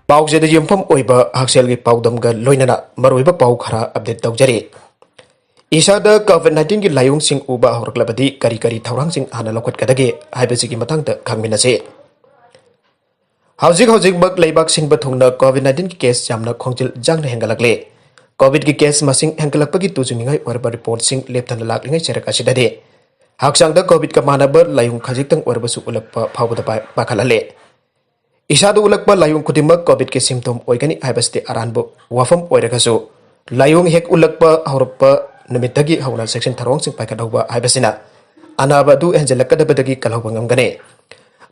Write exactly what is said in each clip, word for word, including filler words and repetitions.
ꯄꯥꯎꯁꯤꯗ ꯌꯨꯝꯐꯝ ꯑꯣꯏꯕ ꯍꯛꯁꯦꯜꯒꯤ ꯄꯥꯎꯗꯝꯒ ꯂꯣꯏꯅꯅ ꯃꯔꯨꯑꯣꯏꯕ ꯄꯥꯎ ꯈꯔ ꯑꯞꯗꯦꯠ ꯇꯧꯖꯔꯤ꯫ ꯏꯁꯥꯗ ꯀꯣꯚꯤꯗ ꯅꯥꯏꯟꯇꯤꯟꯒꯤ ꯂꯥꯏꯑꯣꯡꯁꯤꯡ ꯎꯕ ꯍꯧꯔꯛꯂꯕꯗꯤ ꯀꯔꯤ ꯀꯔꯤ ꯊꯧꯔꯥꯡꯁꯤꯡ ꯍꯥꯟꯅ ꯂꯧꯈꯠꯀꯗꯒꯦ ꯍꯥꯏꯕꯁꯤꯒꯤ ꯃꯇꯥꯡꯗ ꯈꯪꯃꯤꯟꯅꯁꯤ꯫ ꯍꯧꯖꯤꯛ ꯍꯧꯖꯤꯛꯃꯛ ꯂꯩꯕꯥꯛ ꯁꯤꯟꯕ ꯊꯨꯡꯅ ꯀꯣꯚꯤꯗ ꯅꯥꯏꯟꯇꯤꯟꯒꯤ ꯀꯦꯁ ꯌꯥꯝꯅ ꯈꯣꯡꯖꯦꯜ ꯌꯥꯡꯅ ꯍꯦꯟꯒꯠꯂꯛꯂꯤ꯫ ꯀꯣꯚꯤꯗꯀꯤ ꯀꯦꯁ ꯃꯁꯤꯡ ꯍꯦꯟꯒꯠꯂꯛꯄꯒꯤ ꯇꯨꯖꯨꯅꯤꯡꯉꯥꯏ ꯑꯣꯏꯔꯕ ꯔꯤꯄꯣꯔꯠꯁꯤꯡ ꯂꯦꯞꯇꯅ ꯂꯥꯛꯂꯤꯉꯩ ꯆꯩꯔꯛ ꯑꯁꯤꯗꯗꯤ ꯍꯛꯆꯥꯡꯗ ꯀꯣꯚꯤꯗꯀ ꯃꯥꯟꯅꯕ ꯂꯥꯏꯑꯣꯡ ꯈꯖꯤꯛꯇꯪ ꯑꯣꯏꯔꯕꯁꯨ ꯎꯠꯂꯛꯄ ꯐꯥꯎꯕꯗ ꯄꯥ-, ꯄꯥꯈꯠꯍꯜꯂꯦ꯫ ꯏꯁꯥꯗ ꯎꯠꯂꯛꯄ ꯂꯥꯏꯑꯣꯡ ꯈꯨꯗꯤꯡꯃꯛ ꯀꯣꯚꯤꯗꯀꯤ ꯁꯤꯝꯇꯣꯝ ꯑꯣꯏꯒꯅꯤ ꯍꯥꯏꯕꯁꯤꯗꯤ ꯑꯔꯥꯟꯕ ꯋꯥꯐꯝ ꯑꯣꯏꯔꯒꯁꯨ, ꯂꯥꯏꯑꯣꯡ ꯍꯦꯛ ꯎꯠꯂꯛꯄ ꯍꯧꯔꯛꯄ ꯅꯨꯃꯤꯠꯇꯒꯤ ꯍꯧꯅ ꯆꯦꯛꯁꯤꯟ ꯊꯧꯔꯥꯡꯁꯤꯡ ꯄꯥꯏꯈꯠꯍꯧꯕ ꯍꯥꯏꯕꯁꯤꯅ ꯑꯅꯥꯕ ꯑꯗꯨ ꯍꯦꯟꯖꯤꯜꯂꯛꯀꯗꯕꯗꯒꯤ ꯀꯜꯍꯧꯕ ꯉꯝꯒꯅꯤ꯫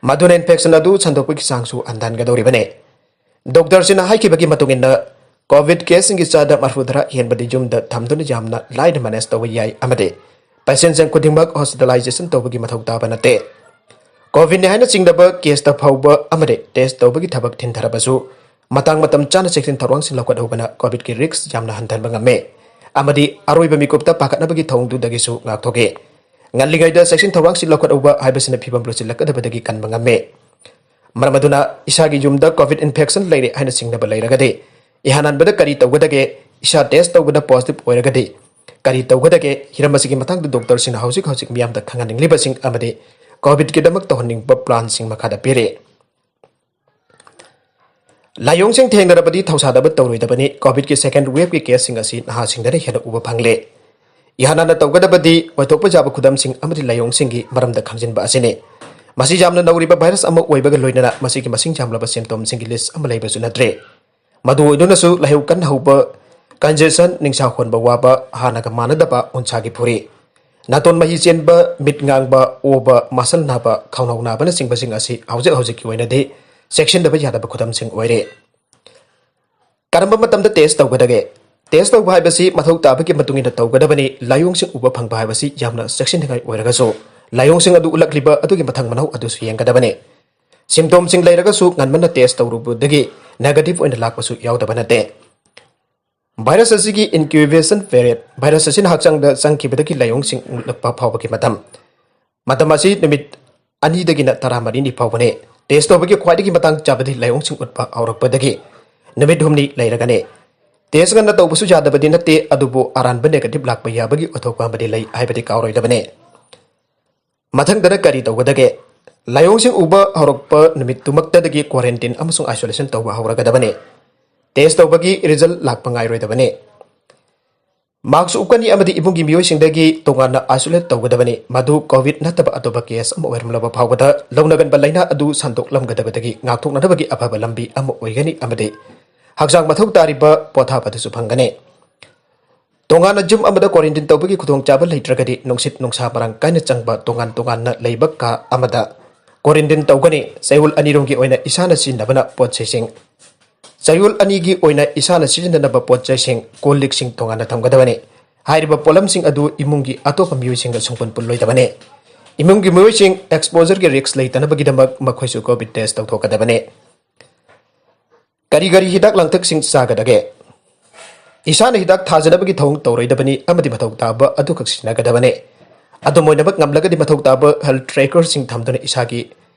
ꯃꯗꯨꯅ ꯏꯟꯐꯦꯛꯁꯟ ꯑꯗꯨ ꯁꯟꯗꯣꯛꯄꯒꯤ ꯆꯥꯡꯁꯨ ꯍꯟꯊꯍꯟꯒꯗꯧꯔꯤꯕꯅꯤ꯫ ꯗꯣꯛꯇꯔꯁꯤꯡꯅ ꯍꯥꯏꯈꯤꯕꯒꯤ ꯃꯇꯨꯡ ꯏꯟꯅ, ꯀꯣꯚꯤꯗ ꯀꯦꯁꯁꯤꯡꯒꯤ ꯆꯥꯗ ꯃꯔꯐꯨ ꯇꯔꯥ ꯍꯦꯟꯕꯗꯤ ꯌꯨꯝꯗ ꯊꯝꯗꯨꯅ ꯌꯥꯝꯅ ꯂꯥꯏꯅ ꯃꯦꯅꯦꯖ ꯇꯧꯕ ꯌꯥꯏ ꯑꯃꯗꯤ ꯄꯦꯁꯦꯟꯁꯤꯡ ꯈꯨꯗꯤꯡꯃꯛ ꯍꯣꯁꯄꯤꯇꯥꯂꯥꯏꯖꯦꯁꯟ ꯇꯧꯕꯒꯤ ꯃꯊꯧ ꯇꯥꯕ ꯅꯠꯇꯦ꯫ ꯀꯣꯚꯤꯗꯅꯤ ꯍꯥꯏꯅ ꯆꯤꯡꯅꯕ ꯀꯦꯁꯇ ꯐꯥꯎꯕ ꯑꯃꯗꯤ ꯇꯦꯁ ꯇꯧꯕꯒꯤ ꯊꯕꯛ ꯊꯤꯟꯊꯔꯕꯁꯨ, ꯃꯇꯥꯡ ꯃꯇꯝ ꯆꯥꯅ ꯆꯦꯛꯁꯤꯟ ꯊꯧꯔꯥꯡꯁꯤꯡ ꯂꯧꯈꯠꯍꯧꯕꯅ ꯀꯣꯚꯤꯗꯀꯤ ꯔꯤꯁ꯭ꯛ ꯌꯥꯝꯅ ꯍꯟꯊꯍꯟꯕ ꯉꯝꯃꯤ ꯑꯃꯗꯤ ꯑꯔꯣꯏꯕ ꯃꯤꯀꯨꯞꯇ ꯄꯥꯈꯠꯅꯕꯒꯤ ꯊꯧꯑꯣꯡꯗꯨꯗꯒꯤꯁꯨ ꯉꯥꯛꯊꯣꯛꯏ꯫ ꯉꯜꯂꯤꯉꯩꯗ ꯆꯦꯛꯁꯤꯟ ꯊꯧꯔꯥꯡꯁꯤꯡ ꯂꯧꯈꯠꯍꯧꯕ ꯍꯥꯏꯕꯁꯤꯅ ꯐꯤꯚꯝ ꯂꯨꯁꯤꯜꯂꯛꯀꯗꯕꯗꯒꯤ ꯀꯟꯕ ꯉꯝꯃꯤ꯫ ꯃꯔꯝ ꯑꯗꯨꯅ ꯏꯁꯥꯒꯤ ꯌꯨꯝꯗ ꯀꯣꯚꯤꯗ ꯏꯟꯐꯦꯛꯁꯟ ꯂꯩꯔꯦ ꯍꯥꯏꯅ ꯆꯤꯡꯅꯕ ꯂꯩꯔꯒꯗꯤ, ꯏꯍꯥꯟ ꯍꯥꯟꯕꯗ ꯀꯔꯤ ꯇꯧꯒꯗꯒꯦ? ꯏꯁꯥ ꯇꯦꯁ ꯇꯧꯕꯗ ꯄꯣꯖꯤꯇꯤꯚ ꯑꯣꯏꯔꯒꯗꯤ ꯀꯔꯤ ꯇꯧꯒꯗꯒꯦ? ꯍꯤꯔꯝ ꯑꯁꯤꯒꯤ ꯃꯇꯥꯡꯗ ꯗꯣꯛꯇꯔꯁꯤꯡꯅ ꯍꯧꯖꯤꯛ ꯍꯧꯖꯤꯛ ꯃꯤꯌꯥꯝꯗ ꯈꯪꯍꯟꯅꯤꯡꯂꯤꯕꯁꯤꯡ ꯑꯃꯗꯤ ꯀꯣꯚꯤꯗꯀꯤꯗꯃꯛ ꯇꯧꯍꯟꯅꯤꯡꯕ ꯄ꯭ꯂꯥꯟꯁꯤꯡ ꯃꯈꯥꯗ ꯄꯤꯔꯤ꯫ ꯂꯥꯏꯑꯣꯡꯁꯤꯡ ꯊꯦꯡꯅꯔꯕꯗꯤ ꯊꯧꯁꯥꯗꯕ ꯇꯧꯔꯣꯏꯗꯕꯅꯤ꯫ ꯀꯣꯚꯤꯗꯀꯤ ꯁꯦꯀꯦꯟꯗ ꯋꯦꯕꯀꯤ ꯀꯦꯁꯁꯤꯡ ꯑꯁꯤ ꯅꯍꯥꯁꯤꯡꯗꯅ ꯍꯦꯟꯅ ꯎꯕ ꯐꯪꯂꯦ꯫ ꯏꯍꯥꯟ ꯍꯥꯟꯅ ꯇꯧꯒꯗꯕꯗꯤ ꯑꯣꯏꯊꯣꯛꯄ ꯌꯥꯕ ꯈꯨꯗꯝꯁꯤꯡ ꯑꯃꯗꯤ ꯂꯥꯏꯑꯣꯡꯁꯤꯡꯒꯤ ꯃꯔꯝꯗ ꯈꯪꯖꯤꯟꯕ ꯑꯁꯤꯅꯤ꯫ ꯃꯁꯤ ꯌꯥꯝꯅ ꯅꯧꯔꯤꯕ ꯚꯥꯏꯔꯁ ꯑꯃ ꯑꯣꯏꯕꯒ ꯂꯣꯏꯅꯅ ꯃꯁꯤꯒꯤ ꯃꯁꯤꯡ ꯌꯥꯝꯂꯕ ꯁꯤꯝꯇꯣꯝꯁꯤꯡꯒꯤ ꯂꯤꯁ꯭ꯠ ꯑꯃ ꯂꯩꯕꯁꯨ ꯅꯠꯇ꯭ꯔꯦ꯫ ꯃꯗꯨ ꯑꯣꯏꯗꯨꯅꯁꯨ ꯂꯥꯏꯍꯧ ꯀꯟꯅ ꯍꯧꯕ, ꯀꯟꯖꯦꯁꯟ, ꯅꯤꯡꯁꯥ ꯍꯣꯟꯕ ꯋꯥꯕ, ꯍꯥꯟꯅꯒ ꯃꯥꯟꯅꯗꯕ ꯎꯟꯁꯥꯒꯤ ꯐꯨꯔꯤ, ꯅꯥꯇꯣꯟ ꯃꯍꯤ ꯆꯦꯟꯕ, ꯃꯤꯠ ꯉꯥꯡꯕ, ꯑꯣꯕ, ꯃꯁꯜ ꯅꯥꯕ, ꯈꯧꯅꯥꯎ ꯅꯥꯕꯅꯆꯤꯡꯕꯁꯤꯡ ꯑꯁꯤ ꯍꯧꯖꯤꯛ ꯍꯧꯖꯤꯛꯀꯤ ꯑꯣꯏꯅꯗꯤ ꯆꯦꯛꯁꯤꯟꯗꯕ ꯌꯥꯗꯕ ꯈꯨꯗꯝꯁꯤꯡ ꯑꯣꯏꯔꯦ꯫ ꯀꯔꯝꯕ ꯃꯇꯝꯗ ꯇꯦꯁ ꯇꯧꯒꯗꯒꯦ? ꯇꯦꯁ ꯇꯧꯕ ꯍꯥꯏꯕꯁꯤ ꯃꯊꯧ ꯇꯥꯕꯒꯤ ꯃꯇꯨꯡ ꯏꯟꯅ ꯇꯧꯒꯗꯕꯅꯤ꯫ ꯂꯥꯏꯑꯣꯡꯁꯤꯡ ꯎꯕ ꯐꯪꯕ ꯍꯥꯏꯕꯁꯤ ꯌꯥꯝꯅ ꯆꯦꯛꯁꯤꯟꯅꯤꯡꯉꯥꯏ ꯑꯣꯏꯔꯒꯁꯨ, ꯂꯥꯏꯑꯣꯡꯁꯤꯡ ꯑꯗꯨ ꯎꯠꯂꯛꯂꯤꯕ ꯑꯗꯨꯒꯤ ꯃꯊꯪ ꯃꯅꯥꯎ ꯑꯗꯨꯁꯨ ꯌꯦꯡꯒꯗꯕꯅꯤ꯫ ꯁꯤꯝꯇꯣꯝꯁꯤꯡ ꯂꯩꯔꯒꯁꯨ ꯉꯟꯃꯟꯅ ꯇꯦꯁ ꯇꯧꯔꯨꯕꯗꯒꯤ ꯅꯦꯒꯦꯇꯤꯚ ꯑꯣꯏꯅ ꯂꯥꯛꯄꯁꯨ ꯌꯥꯎꯗꯕ ꯅꯠꯇꯦ꯫ ꯚꯥꯏꯔꯁ ꯑꯁꯤꯒꯤ ꯏꯟꯀ꯭ꯌꯨꯕꯦꯁꯟ ꯄꯦꯔꯤꯌꯗ, ꯚꯥꯏꯔꯁ ꯑꯁꯤꯅ ꯍꯛꯆꯥꯡꯗ ꯆꯪꯈꯤꯕꯗꯒꯤ ꯂꯥꯏꯑꯣꯡꯁꯤꯡ ꯎꯠꯂꯛꯄ ꯐꯥꯎꯕꯒꯤ ꯃꯇꯝ, ꯃꯇꯝ ꯑꯁꯤ ꯅꯨꯃꯤꯠ ꯑꯅꯤꯗꯒꯤꯅ ꯇꯔꯥꯃꯔꯤꯅꯤ ꯐꯥꯎꯕꯅꯤ꯫ ꯇꯦꯁ ꯇꯧꯕꯒꯤ ꯈ꯭ꯋꯥꯏꯗꯒꯤ ꯃꯇꯥꯡ ꯆꯥꯕꯗꯤ ꯂꯥꯏꯑꯣꯡꯁꯤꯡ ꯎꯠꯄ ꯍꯧꯔꯛꯄꯗꯒꯤ ꯅꯨꯃꯤꯠ ꯍꯨꯝꯅꯤ ꯂꯩꯔꯒꯅꯤ꯫ ꯇꯦꯁ ꯉꯟꯅ ꯇꯧꯕꯁꯨ ꯌꯥꯗꯕꯗꯤ ꯅꯠꯇꯦ, ꯑꯗꯨꯕꯨ ꯑꯔꯥꯟꯕ ꯅꯦꯒꯦꯇꯤꯚ ꯂꯥꯛꯄ ꯌꯥꯕꯒꯤ ꯑꯣꯏꯊꯣꯛꯄ ꯑꯃꯗꯤ ꯂꯩ ꯍꯥꯏꯕꯗꯤ ꯀꯥꯎꯔꯣꯏꯗꯕꯅꯤ꯫ ꯃꯊꯪꯗꯅ ꯀꯔꯤ ꯇꯧꯒꯗꯒꯦ? ꯂꯥꯏꯑꯣꯡꯁꯤꯡ ꯎꯕ ꯍꯧꯔꯛꯄ ꯅꯨꯃꯤꯠꯇꯨꯃꯛꯇꯗꯒꯤ ꯀ꯭ꯋꯥꯔꯦꯟꯇꯤꯟ ꯑꯃꯁꯨꯡ ꯑꯥꯏꯁꯣꯂꯦꯁꯟ ꯇꯧꯕ ꯍꯧꯔꯒꯗꯕꯅꯤ꯫ ꯇꯦꯁ ꯇꯧꯕꯒꯤ ꯔꯤꯖꯜ ꯂꯥꯛꯄ ꯉꯥꯏꯔꯣꯏꯗꯕꯅꯤ꯫ ꯃꯥꯛꯁ ꯎꯞꯀꯅꯤ ꯑꯃꯗꯤ ꯏꯃꯨꯡꯒꯤ ꯃꯤꯑꯣꯏꯁꯤꯡꯗꯒꯤ ꯇꯣꯉꯥꯟꯅ ꯑꯥꯏꯁꯣꯂꯦꯠ ꯇꯧꯒꯗꯕꯅꯤ꯫ ꯃꯗꯨ ꯀꯣꯚꯤꯗ ꯅꯠꯇꯕ ꯑꯇꯣꯞꯄ ꯀꯦꯁ ꯑꯃ ꯑꯣꯏꯔꯝꯂꯕ ꯐꯥꯎꯕꯗ ꯂꯧꯅꯒꯟꯕ ꯂꯥꯏꯅꯥ ꯑꯗꯨ ꯁꯟꯗꯣꯛꯂꯝꯒꯗꯕꯗꯒꯤ ꯉꯥꯛꯊꯣꯛꯅꯅꯕꯒꯤ ꯑꯐꯕ ꯂꯝꯕꯤ ꯑꯃ ꯑꯣꯏꯒꯅꯤ ꯑꯃꯗꯤ ꯍꯛꯆꯥꯡ ꯃꯊꯧ ꯇꯥꯔꯤꯕ ꯄꯣꯊꯥꯕꯗꯨꯁꯨ ꯐꯪꯒꯅꯤ꯫ ꯇꯣꯉꯥꯟꯅ ꯌꯨꯝ ꯑꯃꯗ ꯀ꯭ꯋꯥꯔꯦꯟꯇꯤꯟ ꯇꯧꯕꯒꯤ ꯈꯨꯗꯣꯡꯆꯥꯕ ꯂꯩꯇ꯭ꯔꯒꯗꯤ ꯅꯨꯡꯁꯤꯠ ꯅꯨꯡꯁꯥ ꯃꯔꯥꯡ ꯀꯥꯏꯅ ꯆꯪꯕ ꯇꯣꯉꯥꯟ ꯇꯣꯉꯥꯟꯅ ꯂꯩꯕ ꯀꯥ ꯑꯃꯗ ꯀ꯭ꯋꯥꯔꯦꯟꯇꯤꯟ ꯇꯧꯒꯅꯤ꯫ ꯆꯌꯣꯜ ꯑꯅꯤꯔꯣꯝꯒꯤ ꯑꯣꯏꯅ ꯏꯁꯥꯅ ꯁꯤꯖꯤꯟꯅꯕꯅ ꯄꯣꯠ ꯆꯩꯁꯤꯡ ꯆꯌꯣꯜ ꯑꯅꯤꯒꯤ ꯑꯣꯏꯅ ꯏꯁꯥꯅ ꯁꯤꯖꯤꯟꯅꯅꯕ ꯄꯣꯠ ꯆꯩꯁꯤꯡ, ꯀꯣꯜ ꯂꯤꯛꯁꯤꯡ ꯇꯣꯉꯥꯟꯅ ꯊꯝꯒꯗꯕꯅꯤ꯫ ꯍꯥꯏꯔꯤꯕ ꯄꯣꯠꯂꯝꯁꯤꯡ ꯑꯗꯨ ꯏꯃꯨꯡꯒꯤ ꯑꯇꯣꯞꯄ ꯃꯤꯑꯣꯏꯁꯤꯡꯒ ꯁꯨꯡꯄꯨꯟ ꯄꯨꯜꯂꯣꯏꯗꯕꯅꯤ꯫ ꯏꯃꯨꯡꯒꯤ ꯃꯤꯑꯣꯏꯁꯤꯡ ꯑꯦꯛꯁꯄꯣꯖꯔꯒꯤ ꯔꯤꯁ꯭ꯛ ꯂꯩꯇꯅꯕꯒꯤꯗꯃꯛ ꯃꯈꯣꯏꯁꯨ ꯀꯣꯚꯤꯗ ꯇꯦꯁ ꯇꯧꯊꯣꯛꯀꯗꯕꯅꯤ꯫ ꯀꯔꯤ ꯀꯔꯤ ꯍꯤꯗꯥꯛ ꯂꯥꯡꯊꯛꯁꯤꯡ ꯆꯥꯒꯗꯒꯦ? ꯏꯁꯥꯅ ꯍꯤꯗꯥꯛ ꯊꯥꯖꯅꯕꯒꯤ ꯊꯧꯑꯣꯡ ꯇꯧꯔꯣꯏꯗꯕꯅꯤ ꯑꯃꯗꯤ ꯃꯊꯧ ꯇꯥꯕ ꯑꯗꯨꯈꯛ ꯁꯤꯖꯤꯟꯅꯒꯗꯕꯅꯤ꯫ ꯑꯗꯨꯝ ꯑꯣꯏꯅꯃꯛ ꯉꯝꯂꯒꯗꯤ ꯃꯊꯧ ꯇꯥꯕ ꯍꯦꯜꯊ ꯇ꯭ꯔꯦꯀꯔꯁꯤꯡ ꯊꯝꯗꯨꯅ ꯏꯁꯥꯒꯤ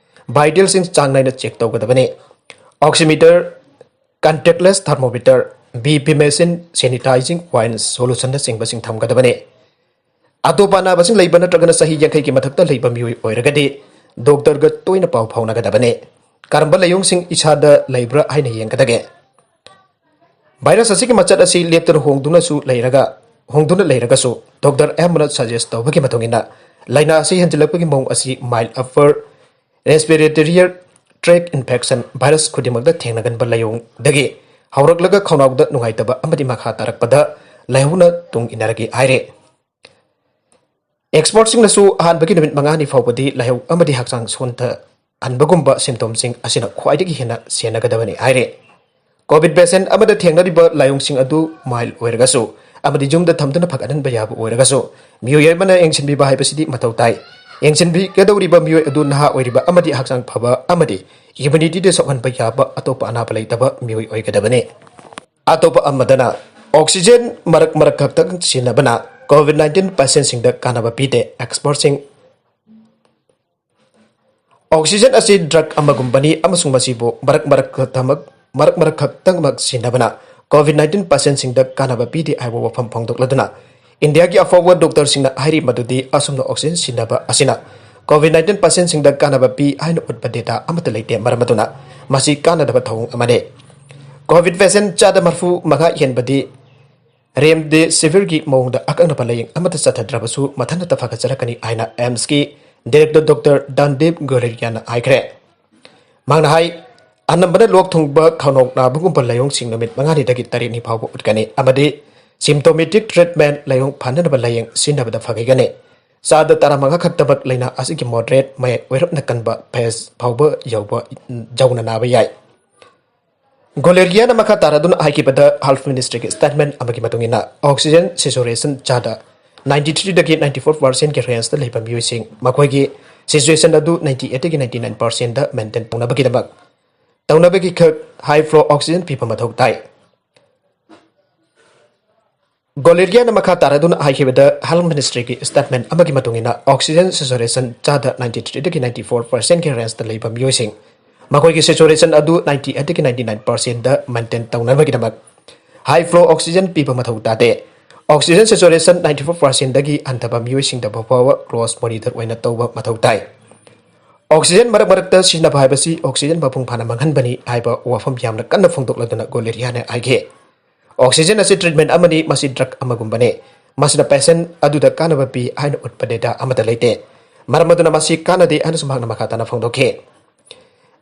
ꯚꯥꯏꯇꯦꯜꯁꯤꯡ ꯆꯥꯡ ꯅꯥꯏꯅ ꯆꯦꯛ ꯇꯧꯒꯗꯕꯅꯤ꯫ ꯑꯣꯛꯁꯤꯃꯤꯇꯔ, ꯀꯟꯇꯦꯛꯂꯦꯁ thermometer, B P machine, ꯁꯦꯅꯤꯇꯥꯏꯖꯤꯡ wine ꯁꯣꯂꯨꯁꯟꯅꯆꯤꯡꯕꯁꯤꯡ ꯊꯝꯒꯗꯕꯅꯤ꯫ ꯑꯇꯣꯞꯄ ꯑꯅꯥꯕꯁꯤꯡ ꯂꯩꯕ ꯅꯠꯇ꯭ꯔꯒꯅ ꯆꯍꯤ ꯌꯥꯡꯈꯩꯒꯤ ꯃꯊꯛꯇ ꯂꯩꯕ ꯃꯤꯑꯣꯏ ꯑꯣꯏꯔꯒꯗꯤ ꯗꯣꯛꯇꯔꯒ ꯇꯣꯏꯅ ꯄꯥꯎ ꯐꯥꯎꯅꯒꯗꯕꯅꯤ꯫ ꯀꯔꯝꯕ ꯂꯥꯏꯑꯣꯡꯁꯤꯡ ꯏꯁꯥꯗ ꯂꯩꯕ꯭ꯔꯥ ꯍꯥꯏꯅ ꯌꯦꯡꯒꯗꯒꯦ? ꯚꯥꯏꯔꯁ ꯑꯁꯤꯒꯤ ꯃꯆꯠ ꯑꯁꯤ ꯂꯦꯞꯇꯅ ꯍꯣꯡꯗꯨꯅꯁꯨ ꯂꯩꯔꯒ, ꯍꯣꯡꯗꯨꯅ ꯂꯩꯔꯒꯁꯨ, ꯗꯣꯛꯇꯔ ꯑꯌꯥꯝꯕꯅ ꯁꯖꯦꯁ ꯇꯧꯕꯒꯤ ꯃꯇꯨꯡ ꯏꯟꯅ ꯂꯥꯏꯅꯥ ꯑꯁꯤ ꯍꯦꯟꯖꯤꯜꯂꯛꯄꯒꯤ ꯃꯑꯣꯡ ꯑꯁꯤ mild upper respiratory tract infection virus ꯈꯨꯗꯤꯡꯃꯛꯇ ꯊꯦꯡꯅꯒꯟꯕ ꯂꯥꯏꯑꯣꯡꯗꯒꯤ ꯍꯧꯔꯛꯂꯒ ꯈꯧꯅꯥꯎꯗ ꯅꯨꯡꯉꯥꯏꯇꯕ ꯑꯃꯗꯤ ꯃꯈꯥ ꯇꯥꯔꯛꯄꯗ ꯂꯥꯏꯍꯧꯅ ꯇꯨꯡ ꯏꯟꯅꯔꯛꯏ ꯍꯥꯏꯔꯤ꯫ ꯑꯦꯛꯁꯄꯔꯠꯁꯤꯡꯅꯁꯨ ꯑꯍꯥꯟꯕꯒꯤ ꯅꯨꯃꯤꯠ ꯃꯉꯥꯅꯤ ꯐꯥꯎꯕꯗꯤ ꯂꯥꯏꯍꯧ ꯑꯃꯗꯤ ꯍꯛꯆꯥꯡ ꯁꯣꯟꯊꯍꯟꯕꯒꯨꯝꯕ ꯁꯤꯝꯇꯣꯝꯁꯤꯡ ꯑꯁꯤꯅ ꯈ꯭ꯋꯥꯏꯗꯒꯤ ꯍꯦꯟꯅ ꯁꯦꯟꯅꯒꯗꯕꯅꯤ ꯍꯥꯏꯔꯤ꯫ ꯀꯣꯚꯤꯗ ꯄꯦꯁꯦꯟꯠ ꯑꯃꯗ ꯊꯦꯡꯅꯔꯤꯕ ꯂꯥꯏꯑꯣꯡꯁꯤꯡ ꯑꯗꯨ ꯃꯥꯏꯜ ꯑꯣꯏꯔꯒꯁꯨ ꯑꯃꯗꯤ ꯌꯨꯝꯗ ꯊꯝꯗꯨꯅ ꯐꯒꯠꯍꯟꯕ ꯌꯥꯕ ꯑꯣꯏꯔꯒꯁꯨ, ꯃꯤꯑꯣꯏ ꯑꯃꯅ ꯌꯦꯡꯁꯤꯟꯕꯤꯕ ꯍꯥꯏꯕꯁꯤꯗꯤ ꯃꯊꯧ ꯇꯥꯏ꯫ ꯌꯦꯡꯁꯤꯟꯕꯤꯒꯗꯧꯔꯤꯕ ꯃꯤꯑꯣꯏ ꯑꯗꯨ ꯅꯍꯥ ꯑꯣꯏꯔꯤꯕ ꯑꯃꯗꯤ ꯍꯛꯆꯥꯡ ꯐꯕ ꯑꯃꯗꯤ ꯏꯝꯌꯨꯅꯤꯇꯤꯗ ꯁꯣꯛꯍꯟꯕ ꯌꯥꯕ ꯑꯇꯣꯞꯄ ꯑꯅꯥꯕ ꯂꯩꯇꯕ ꯃꯤꯑꯣꯏ ꯑꯣꯏꯒꯗꯕꯅꯤ꯫ ꯑꯇꯣꯞꯄ ꯑꯃꯗꯅ, ꯑꯣꯛꯁꯤꯖꯦꯟ ꯃꯔꯛ ꯃꯔꯛ ꯈꯛꯇꯪ ꯁꯤꯖꯤꯟꯅꯕꯅ ꯀꯣꯚꯤꯗ ꯅꯥꯏꯟꯇꯤꯟ ꯄꯦꯁꯦꯟꯠꯁꯤꯡꯗ ꯀꯥꯟꯅꯕ ꯄꯤꯗꯦ꯫ ꯑꯦꯛꯁꯄꯔꯠꯁꯤꯡ ꯑꯣꯛꯁꯤꯖꯦꯟ ꯑꯁꯤ ꯗ꯭ꯔꯒ ꯑꯃꯒꯨꯝꯕꯅꯤ ꯑꯃꯁꯨꯡ ꯃꯁꯤꯕꯨ ꯃꯔꯛ ꯃꯔꯛ ꯈꯛꯇꯃꯛ, ꯃꯔꯛ ꯃꯔꯛ ꯈꯛꯇꯃꯛ ꯁꯤꯖꯤꯟꯅꯕꯅ ꯀꯣꯚꯤꯗ ꯅꯥꯏꯟꯇꯤꯟ ꯄꯦꯁꯦꯟꯁꯤꯡꯗ ꯀꯥꯟꯅꯕ ꯄꯤꯗꯦ ꯍꯥꯏꯕ ꯋꯥꯐꯝ ꯐꯣꯡꯗꯣꯛꯂꯗꯨꯅ, ꯏꯟꯗꯤꯌꯥꯒꯤ ꯑꯐꯥꯎꯕ ꯗꯣꯛꯇꯔꯁꯤꯡꯅ ꯍꯥꯏꯔꯤ ꯃꯗꯨꯗꯤ ꯑꯁꯨꯝꯅ ꯑꯣꯛꯁꯤꯖꯦꯟ ꯁꯤꯖꯤꯟꯅꯕ ꯑꯁꯤꯅ ꯀꯣꯚꯤꯗ ꯅꯥꯏꯟꯇꯤꯟ ꯄꯦꯁꯦꯟꯁꯤꯡꯗ ꯀꯥꯟꯅꯕ ꯄꯤ ꯍꯥꯏꯅ ꯎꯠꯄ ꯗꯦꯇꯥ ꯑꯃꯠꯇ ꯂꯩꯇꯦ, ꯃꯔꯝ ꯑꯗꯨꯅ ꯃꯁꯤ ꯀꯥꯟꯅꯗꯕ ꯊꯧꯑꯣꯡ ꯑꯃꯅꯤ꯫ ꯀꯣꯚꯤꯗ ꯄꯦꯁꯦꯟ ꯆꯥꯗ ꯃꯔꯤꯐꯨ ꯃꯉꯥ ꯍꯦꯟꯕꯗꯤ ꯔꯦꯝꯗꯦꯁꯤꯚꯤꯔꯒꯤ ꯃꯑꯣꯡꯗ ꯑꯀꯛꯅꯕ ꯂꯥꯌꯦꯡ ꯑꯃꯠꯇ ꯆꯠꯊꯗ꯭ꯔꯕꯁꯨ ꯃꯊꯟꯇ ꯐꯒꯠꯆꯔꯛꯀꯅꯤ ꯍꯥꯏꯅ ꯑꯦꯝꯁꯀꯤ ꯗꯤꯔꯦꯛꯇꯔ ꯗꯣꯛꯇꯔ ꯗꯥꯟꯗꯤꯞ ꯒꯣꯂꯦꯔꯤꯌꯥꯅ ꯍꯥꯏꯈ꯭ꯔꯦ꯫ ꯃꯍꯥꯛꯅ ꯍꯥꯏ, ꯑꯅꯝꯕꯅ ꯂꯣꯛ ꯊꯨꯡꯕ, ꯈꯧꯅꯥꯎ ꯅꯥꯕꯒꯨꯝꯕ ꯂꯥꯏꯑꯣꯡꯁꯤꯡ ꯅꯨꯃꯤꯠ ꯃꯉꯥꯅꯤꯗꯒꯤ ꯇꯔꯦꯠꯅꯤ ꯐꯥꯎꯕ ꯎꯠꯀꯅꯤ ꯑꯃꯗꯤ symptomatic treatment, ꯂꯥꯏꯑꯣꯡ ꯐꯅꯅꯕ ꯂꯥꯏꯌꯦꯡ ꯁꯤꯖꯤꯟꯅꯕꯗ ꯐꯒꯠꯒꯅꯤ꯫ ꯆꯥꯗ ꯇꯔꯥꯃꯉꯥ ꯈꯛꯇꯃꯛ ꯂꯥꯏꯅꯥ ꯑꯁꯤꯒꯤ moderate, ꯃꯌꯥꯏ ꯑꯣꯏꯔꯞꯅ ꯀꯟꯕ phase ꯐꯥꯎꯕ ꯌꯧꯕ, ꯌꯧꯅ ꯅꯥꯕ ꯌꯥꯏ꯫ ꯒꯣꯂꯦꯔꯤꯌꯥꯅ ꯃꯈꯥ ꯇꯥꯔꯗꯨꯅ ꯍꯥꯏꯈꯤꯕꯗ, health ministryꯒꯤ statement ꯑꯃꯒꯤ ꯃꯇꯨꯡ ꯏꯟꯅ, oxygen saturation ꯆꯥꯗ ninety threeꯗꯒꯤ ninety four percentꯀꯤ rangeꯇ ꯂꯩꯕ ꯃꯤꯑꯣꯏꯁꯤꯡ, ꯃꯈꯣꯏꯒꯤ situation ꯑꯗꯨ ninety eightꯗꯒꯤ ninety nine percentꯗ maintain ꯇꯧꯅꯕꯒꯤꯗꯃꯛ, ꯇꯧꯅꯕꯒꯤ ꯈꯛ high flow oxygen ꯄꯤꯕ ꯃꯊꯧ ꯇꯥꯏ꯫ ꯒꯣꯂꯦꯔꯤꯌꯥꯅ ꯃꯈꯥ ꯇꯥꯔꯗꯨꯅ ꯍꯥꯏꯈꯤꯕꯗ, health ministryꯒꯤ statement ꯑꯃꯒꯤ ꯃꯇꯨꯡ ꯏꯟꯅ, oxygen saturation ꯆꯥꯗ ninety threeꯗꯒꯤ ninety four percentꯀꯤ rangeꯇ ꯂꯩꯕ ꯃꯤꯑꯣꯏꯁꯤꯡ, ꯃꯈꯣꯏꯒꯤ saturation ꯑꯗꯨ ninety eightꯗꯒꯤ ninety nine percentꯗ maintain ꯇꯧꯅꯕꯒꯤꯗꯃꯛ high flow oxygen ꯄꯤꯕ ꯃꯊꯧ ꯇꯥꯗꯦ꯫ Oxygen saturation ninety four percentꯗꯒꯤ ꯍꯟꯊꯕ ꯃꯤꯑꯣꯏꯁꯤꯡꯗ ꯐꯥꯎꯕ close monitor ꯑꯣꯏꯅ ꯇꯧꯕ ꯃꯊꯧ ꯇꯥꯏ꯫ Oxygen ꯃꯔꯛ ꯃꯔꯛꯇ ꯁꯤꯖꯤꯟꯅꯕ ꯍꯥꯏꯕꯁꯤ oxygen ꯃꯄꯨꯡ ꯐꯥꯅ ꯃꯥꯡꯍꯟꯕꯅꯤ ꯍꯥꯏꯕ ꯋꯥꯐꯝ ꯌꯥꯝꯅ ꯀꯟꯅ ꯐꯣꯡꯗꯣꯛꯂꯗꯨꯅ ꯒꯣꯂꯦꯔꯤꯌꯥꯅ ꯍꯥꯏꯈꯤ, "Oxygen ꯑꯁꯤ treatment ꯑꯃꯅꯤ, ꯃꯁꯤ drug ꯑꯃꯒꯨꯝꯕꯅꯤ꯫ ꯃꯁꯤꯅ patient ꯑꯗꯨꯗ ꯀꯥꯟꯅꯕ ꯄꯤ ꯍꯥꯏꯅ ꯎꯠꯄ data ꯑꯃꯠꯇ ꯂꯩꯇꯦ꯫ ꯃꯔꯝ ꯑꯗꯨꯅ ꯃꯁꯤ ꯀꯥꯟꯅꯗꯦ" ꯍꯥꯏꯅꯁꯨ ꯃꯍꯥꯛꯅ ꯃꯈꯥ ꯇꯥꯅ ꯐꯣꯡꯗꯣꯛꯈꯤ꯫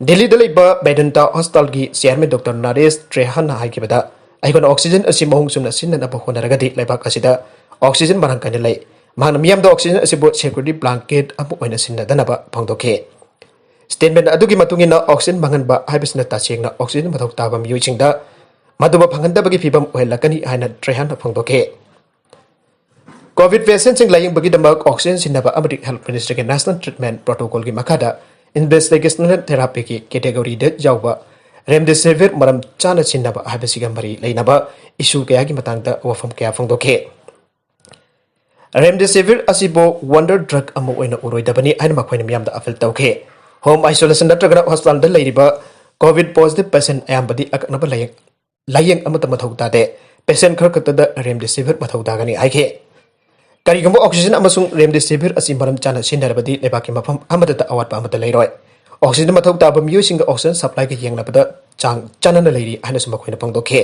ꯗꯤꯜꯂꯤꯗ ꯂꯩꯕ ꯃꯦꯗꯟꯇꯥ ꯍꯣꯁꯄꯤꯇꯥꯜꯒꯤ chairman ꯗꯣꯛꯇꯔ ꯅꯔꯦꯁ ꯇ꯭ꯔꯦꯍꯥꯟꯅ ꯍꯥꯏꯈꯤꯕꯗ, "ꯑꯩꯈꯣꯏꯅ oxygen ꯑꯁꯤ ꯃꯑꯣꯡ ꯆꯨꯝꯅ ꯁꯤꯖꯤꯟꯅꯅꯕ ꯍꯣꯠꯅꯔꯒꯗꯤ ꯂꯩꯕꯥꯛ ꯑꯁꯤꯗ oxygen ꯃꯔꯥꯡ ꯀꯥꯏꯅ ꯂꯩ꯫" ꯃꯍꯥꯛꯅ ꯃꯤꯌꯥꯝꯗ oxygen ꯑꯁꯤꯕꯨ security blanket ꯑꯃ ꯑꯣꯏꯅ ꯁꯤꯖꯤꯟꯅꯗꯅꯕ ꯐꯣꯡꯗꯣꯛꯈꯤ꯫ Statement ꯑꯗꯨꯒꯤ ꯃꯇꯨꯡ ꯏꯟꯅ, oxygen ꯃꯥꯡꯍꯟꯕ ꯍꯥꯏꯕꯁꯤꯅ ꯇꯁꯦꯡꯅ oxygen ꯃꯊꯧ ꯇꯥꯕ ꯃꯤꯑꯣꯏꯁꯤꯡꯗ ꯃꯗꯨꯕꯨ ꯐꯪꯍꯟꯗꯕꯒꯤ ꯐꯤꯚꯝ ꯑꯣꯏꯍꯜꯂꯛꯀꯅꯤ ꯍꯥꯏꯅ ꯇ꯭ꯔꯦꯍꯥꯟꯅ ꯐꯣꯡꯗꯣꯛꯈꯤ꯫ ꯀꯣꯚꯤꯗ patientꯁꯤꯡ ꯂꯥꯌꯦꯡꯕꯒꯤꯗꯃꯛ oxygen ꯁꯤꯖꯤꯟꯅꯕ ꯑꯃꯗꯤ health ministryꯒꯤ national treatment protocolꯒꯤ ꯃꯈꯥꯗ investigational therapyꯒꯤ categoryꯗ ꯌꯥꯎꯕ remdesivir ꯃꯔꯝ ꯆꯥꯅ ꯁꯤꯖꯤꯟꯅꯕ ꯍꯥꯏꯕꯁꯤꯒ ꯃꯔꯤ ꯂꯩꯅꯕ issue ꯀꯌꯥꯒꯤ ꯃꯇꯥꯡꯗ ꯋꯥꯐꯝ ꯀꯌꯥ ꯐꯣꯡꯗꯣꯛꯈꯤ꯫ Remdesivir ꯑꯁꯤꯕꯨ wonder drug ꯑꯃ ꯑꯣꯏꯅ ꯎꯔꯣꯏꯗꯕꯅꯤ ꯍꯥꯏꯅ ꯃꯈꯣꯏꯅ ꯃꯤꯌꯥꯝꯗ appeal ꯇꯧꯈꯤ꯫ Home isolation ꯅꯠꯇ꯭ꯔꯒꯅ hospitalꯗ ꯂꯩꯔꯤꯕ COVID positive patient ꯑꯌꯥꯝꯕꯗꯤ ꯑꯀꯛꯅꯕ ꯂꯥꯌꯦꯡ, ꯂꯥꯌꯦꯡ ꯑꯃꯠꯇ ꯃꯊꯧ ꯇꯥꯗꯦ꯫ Patient ꯈꯔ ꯈꯛꯇꯗ remdesivir ꯃꯊꯧ ꯇꯥꯒꯅꯤ ꯍꯥꯏꯈꯤ꯫ ꯀꯔꯤꯒꯨꯝꯕ oxygen ꯑꯃꯁꯨꯡ remdesivir ꯑꯁꯤ ꯃꯔꯝ ꯆꯥꯅ ꯁꯤꯖꯤꯟꯅꯔꯕꯗꯤ ꯂꯩꯕꯥꯛꯀꯤ ꯃꯐꯝ ꯑꯃꯠꯇꯗ ꯑꯋꯥꯠꯄ ꯑꯃꯠꯇ ꯂꯩꯔꯣꯏ꯫ Oxygen ꯃꯊꯧ ꯇꯥꯕ ꯃꯤꯑꯣꯏꯁꯤꯡꯒ oxygen supplyꯒ ꯌꯦꯡꯅꯕꯗ ꯆꯥꯡ ꯆꯥꯟꯅꯅ ꯂꯩꯔꯤ ꯍꯥꯏꯅꯁꯨ ꯃꯈꯣꯏꯅ ꯐꯣꯡꯗꯣꯛꯈꯤ꯫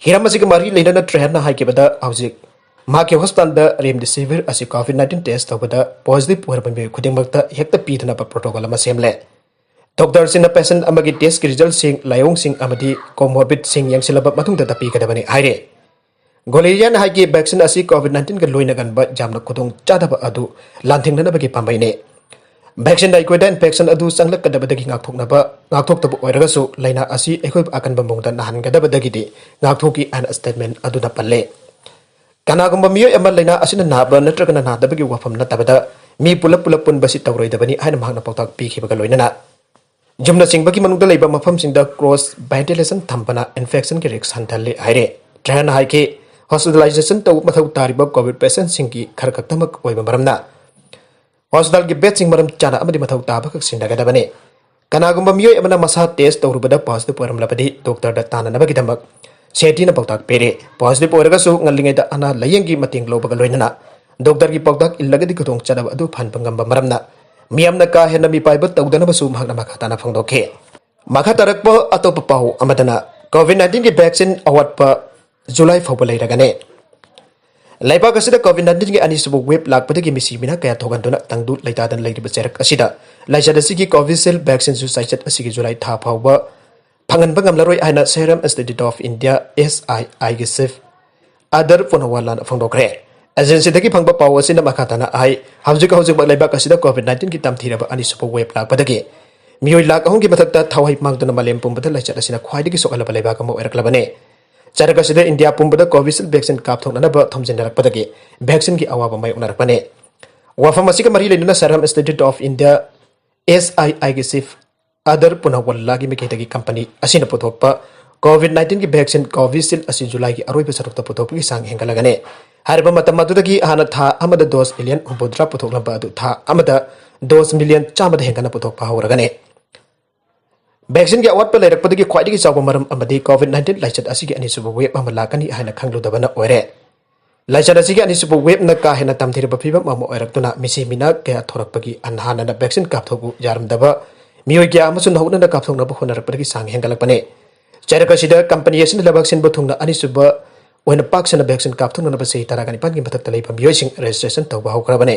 ꯍꯤꯔꯝ ꯑꯁꯤꯒ ꯃꯔꯤ ꯂꯩꯅꯅ ꯇ꯭ꯔꯦꯍꯟꯅ ꯍꯥꯏꯈꯤꯕꯗ, ꯍꯧꯖꯤꯛ ꯃꯍꯥꯛꯀꯤ hospitalꯗ remdesivir ꯑꯁꯤ COVID nineteen test ꯇꯧꯕꯗ positive ꯑꯣꯏꯔꯕ ꯃꯤꯑꯣꯏ ꯈꯨꯗꯤꯡꯃꯛꯇ ꯍꯦꯛꯇ ꯄꯤꯗꯅꯕ protocol ꯑꯃ ꯁꯦꯝꯂꯦ꯫ Doctorꯁꯤꯡꯅ patient ꯑꯃꯒꯤ testꯀꯤ resultꯁꯤꯡ, ꯂꯥꯏꯑꯣꯡꯁꯤꯡ ꯑꯃꯗꯤ comorbidꯁꯤꯡ ꯌꯦꯡꯁꯤꯜꯂꯕ ꯃꯇꯨꯡꯗ ꯄꯤꯒꯗꯕꯅꯤ ꯍꯥꯏꯔꯤ꯫ ꯒꯣꯂꯦꯔꯤꯌꯥꯅ ꯍꯥꯏꯈꯤ, vaccine ꯑꯁꯤ COVID nineteenꯒ ꯂꯣꯏꯅꯒꯟꯕ ꯌꯥꯝꯅ ꯈꯨꯗꯣꯡ ꯆꯥꯗꯕ ꯑꯗꯨ ꯂꯥꯟꯊꯦꯡꯅꯅꯕꯒꯤ ꯄꯥꯝꯕꯩꯅꯤ꯫ Vaccineꯅ ꯑꯩꯈꯣꯏꯗ infection ꯑꯗꯨ ꯆꯪꯂꯛꯀꯗꯕꯗꯒꯤ ꯉꯥꯛꯊꯣꯛꯅꯕ, ꯉꯥꯛꯊꯣꯛꯇꯕ ꯑꯣꯏꯔꯒꯁꯨ ꯂꯥꯏꯅꯥ ꯑꯁꯤ ꯑꯩꯈꯣꯏꯕꯨ ꯑꯀꯟꯕ ꯃꯑꯣꯡꯗ ꯅꯥꯍꯟꯒꯗꯕꯗꯒꯤꯗꯤ ꯉꯥꯛꯊꯣꯛꯏ ꯍꯥꯏꯅ statement ꯑꯗꯨꯗ ꯄꯜꯂꯦ꯫ ꯀꯅꯥꯒꯨꯝꯕ ꯃꯤꯑꯣꯏ ꯑꯃ ꯂꯥꯏꯅꯥ ꯑꯁꯤꯅ ꯅꯥꯕ ꯅꯠꯇ꯭ꯔꯒꯅ ꯅꯥꯗꯕꯒꯤ ꯋꯥꯐꯝ ꯅꯠꯇꯕꯗ ꯃꯤ ꯄꯨꯂꯞ ꯄꯨꯂꯞ ꯄꯨꯟꯕꯁꯤ ꯇꯧꯔꯣꯏꯗꯕꯅꯤ ꯍꯥꯏꯅ ꯃꯍꯥꯛꯅ ꯄꯥꯎꯇꯥꯛ ꯄꯤꯈꯤꯕꯒ ꯂꯣꯏꯅꯅ ꯌꯨꯝꯅꯆꯤꯡꯕꯒꯤ ꯃꯅꯨꯡꯗ ꯂꯩꯕ ꯃꯐꯝꯁꯤꯡꯗ cross ventilation ꯊꯝꯕꯅ infectionꯒꯤ risk ꯍꯟꯊꯍꯜꯂꯤ ꯍꯥꯏꯔꯦ꯫ ꯇ꯭ꯔꯦꯍꯟꯅ ꯍꯥꯏꯈꯤ, hospitalization ꯇꯧꯕ ꯃꯊꯧ ꯇꯥꯔꯤꯕ COVID patientꯁꯤꯡꯒꯤ ꯈꯔ ꯈꯛꯇꯃꯛ ꯑꯣꯏꯕ ꯃꯔꯝꯅ hospitalꯒꯤ bedꯁꯤꯡ ꯃꯔꯝ ꯆꯥꯅ ꯑꯃꯗꯤ ꯃꯊꯧ ꯇꯥꯕꯈꯛ ꯁꯤꯟꯅꯒꯗꯕꯅꯤ꯫ ꯀꯅꯥꯒꯨꯝꯕ ꯃꯤꯑꯣꯏ ꯑꯃꯅ ꯃꯁꯥ test ꯇꯧꯔꯨꯕꯗ positive ꯑꯣꯏꯔꯝꯂꯕꯗꯤ doctorꯗ ꯇꯥꯟꯅꯅꯕꯒꯤꯗꯃꯛ ꯁꯦꯇꯤꯅ ꯄꯥꯎꯇꯥꯛ ꯄꯤꯔꯤ꯫ Positive ꯑꯣꯏꯔꯒꯁꯨ ꯉꯜꯂꯤꯉꯩꯗ ꯑꯅꯥ ꯂꯥꯌꯦꯡꯒꯤ ꯃꯇꯦꯡ ꯂꯧꯕꯒ ꯂꯣꯏꯅꯅ doctorꯒꯤ ꯄꯥꯎꯇꯥꯛ ꯏꯜꯂꯒꯗꯤ ꯈꯨꯗꯣꯡꯆꯥꯗꯕ ꯑꯗꯨ ꯐꯍꯟꯕ ꯉꯝꯕ ꯃꯔꯝꯅ ꯃꯤꯌꯥꯝꯅ ꯀꯥ ꯍꯦꯟꯅ ꯃꯤꯄꯥꯏꯕ ꯇꯧꯗꯅꯕꯁꯨ ꯃꯍꯥꯛꯅ ꯃꯈꯥ ꯇꯥꯅ ꯐꯣꯡꯗꯣꯛꯈꯤ꯫ ꯃꯈꯥ ꯇꯥꯔꯛꯄ ꯑꯇꯣꯞꯄ ꯄꯥꯎ ꯑꯃꯗꯅ, COVID nineteenꯒꯤ vaccine ꯑꯋꯥꯠꯄ July ꯐꯥꯎꯕ ꯂꯩꯔꯒꯅꯤ꯫ ꯂꯩꯕꯥꯛ ꯑꯁꯤꯗ COVID nineteenꯒꯤ ꯑꯅꯤꯁꯨꯕ wave ꯂꯥꯛꯄꯗꯒꯤ ꯃꯤꯁꯤ ꯃꯤꯅꯥ ꯀꯌꯥ ꯊꯣꯛꯍꯟꯗꯨꯅ ꯇꯪꯗꯨ ꯂꯩꯇꯥꯗꯅ ꯂꯩꯔꯤꯕ ꯆꯩꯔꯛ ꯑꯁꯤꯗ ꯂꯥꯏꯆꯠ ꯑꯁꯤꯒꯤ Covishield vaccineꯁꯨ ꯆꯥꯏꯆꯠ ꯑꯁꯤꯒꯤ July ꯊꯥ ꯐꯥꯎꯕ ꯐꯪꯍꯟꯕ ꯉꯝꯂꯔꯣꯏ ꯍꯥꯏꯅ Serum Institute of India, SIIꯒꯤ chief ꯑꯗꯔ ꯄꯨꯅꯋꯥꯂꯥꯅ ꯐꯣꯡꯗꯣꯛꯈ꯭ꯔꯦ꯫ Agencyꯗꯒꯤ ꯐꯪꯕ ꯄꯥꯎ ꯑꯁꯤꯅ ꯃꯈꯥ ꯇꯥꯅ ꯍꯥꯏ, ꯍꯧꯖꯤꯛ ꯍꯧꯖꯤꯛꯃꯛ ꯂꯩꯕꯥꯛ ꯑꯁꯤꯗ COVID nineteenꯒꯤ ꯇꯝꯊꯤꯔꯕ ꯑꯅꯤꯁꯨꯕ wave ꯂꯥꯛꯄꯗꯒꯤ ꯃꯤꯑꯣꯏ ꯂꯥꯈ ꯑꯍꯨꯝꯒꯤ ꯃꯊꯛꯇ ꯊꯋꯥꯏ ꯃꯥꯡꯗꯨꯅ ꯃꯥꯂꯦꯝ ꯄꯨꯝꯕꯗ ꯂꯥꯏꯆꯠ ꯑꯁꯤꯅ ꯈ꯭ꯋꯥꯏꯗꯒꯤ ꯁꯣꯛꯍꯜꯂꯕ ꯂꯩꯕꯥꯛ ꯑꯃ ꯑꯣꯏꯔꯛꯂꯕꯅꯤ꯫ ꯆꯩꯔꯛ ꯑꯁꯤꯗ ꯏꯟꯗꯤꯌꯥ ꯄꯨꯝꯕꯗ Covishield vaccine ꯀꯥꯞꯊꯣꯛꯅꯅꯕ ꯊꯣꯝꯖꯤꯟꯅꯔꯛꯄꯗꯒꯤ vaccineꯒꯤ ꯑꯋꯥꯕ ꯃꯥꯌꯣꯛꯅꯔꯛꯄꯅꯤ꯫ ꯋꯥꯐꯝ ꯑꯁꯤꯒ ꯃꯔꯤ ꯂꯩꯅꯅ Serum Institute of India, SIIꯒꯤ chief ꯑꯗꯔ ꯄꯨꯅꯋꯜꯂꯥꯒꯤ ꯃꯥꯏꯀꯩꯗꯒꯤ company ꯑꯁꯤꯅ ꯄꯨꯊꯣꯛꯄ COVID nineteenꯒꯤ vaccine Covishield ꯑꯁꯤ Julyꯒꯤ ꯑꯔꯣꯏꯕ ꯁꯔꯨꯛꯇ ꯄꯨꯊꯣꯛꯄꯒꯤ ꯆꯥꯡ ꯍꯦꯟꯒꯠꯂꯒꯅꯤ꯫ ꯍꯥꯏꯔꯤꯕ ꯃꯇꯝ ꯑꯗꯨꯗꯒꯤ ꯍꯥꯟꯅ ꯊꯥ ꯑꯃꯗ dose million ꯍꯨꯝꯐꯨꯇꯔꯥ ꯄꯨꯊꯣꯛꯂꯝꯕ ꯑꯗꯨ ꯊꯥ ꯑꯃꯗ ꯗꯣꯁ ꯃꯤꯂꯤꯌꯟ ꯆꯥꯝꯃꯗ ꯍꯦꯟꯒꯠꯅ ꯄꯨꯊꯣꯛꯄ ꯍꯧꯔꯒꯅꯤ꯫ ꯚꯦꯛꯁꯤꯟꯒꯤ ꯑꯋꯥꯠꯄ ꯂꯩꯔꯛꯄꯗꯒꯤ ꯈ꯭ꯋꯥꯏꯗꯒꯤ ꯆꯥꯎꯕ ꯃꯔꯝ ꯑꯃꯗꯤ ꯀꯣꯚꯤꯗ ꯅꯥꯏꯟꯇꯤꯟ ꯂꯥꯏꯆꯠ ꯑꯁꯤꯒꯤ ꯑꯅꯤꯁꯨꯕ ꯋꯦꯕ ꯑꯃ ꯂꯥꯛꯀꯅꯤ ꯍꯥꯏꯅ ꯈꯪꯂꯨꯗꯕꯅ ꯑꯣꯏꯔꯦ꯫ ꯂꯥꯏꯆꯠ ꯑꯁꯤꯒꯤ ꯑꯅꯤꯁꯨꯕ ꯋꯦꯕꯅ ꯀꯥ ꯍꯦꯟꯅ ꯇꯝꯊꯤꯔꯕ ꯐꯤꯕꯝ ꯑꯃ ꯑꯣꯏꯔꯛꯇꯨꯅ ꯃꯤꯁꯤ ꯃꯤꯅꯥ ꯀꯌꯥ ꯊꯣꯔꯛꯄꯒꯤ ꯍꯥꯟꯅꯅ ꯚꯦꯛꯁꯤꯟ ꯀꯥꯞꯊꯣꯛꯄ ꯌꯥꯔꯝꯗꯕ ꯃꯤꯑꯣꯏ ꯀꯌꯥ ꯑꯃꯁꯨ ꯅꯧꯍꯧꯅꯅ ꯀꯥꯞꯊꯣꯛꯅꯕ ꯍꯣꯠꯅꯔꯛꯄꯗꯒꯤ ꯆꯥꯡ ꯍꯦꯟꯒꯠꯂꯛꯄꯅꯤ꯫ ꯆꯩꯔꯛ ꯑꯁꯤꯗ ꯀꯝꯄꯅꯤ ꯑꯁꯤꯅ ꯂꯩꯕꯥꯛ ꯁꯤꯟꯕ ꯊꯨꯡꯅ ꯑꯅꯤꯁꯨꯕ ꯑꯣꯏꯅ ꯄꯥꯛ ꯁꯟꯅ ꯚꯦꯛꯁꯤꯟ ꯀꯥꯞꯊꯣꯛꯅꯅꯕ ꯆꯍꯤ ꯇꯔꯥꯒ ꯅꯤꯄꯥꯟꯒꯤ ꯃꯊꯛꯇ ꯂꯩꯕ ꯃꯤꯑꯣꯏꯁꯤꯡ ꯔꯦꯖꯤꯁꯇ꯭ꯔꯦꯁꯟ ꯇꯧꯕ ꯍꯧꯈ꯭ꯔꯕꯅꯤ꯫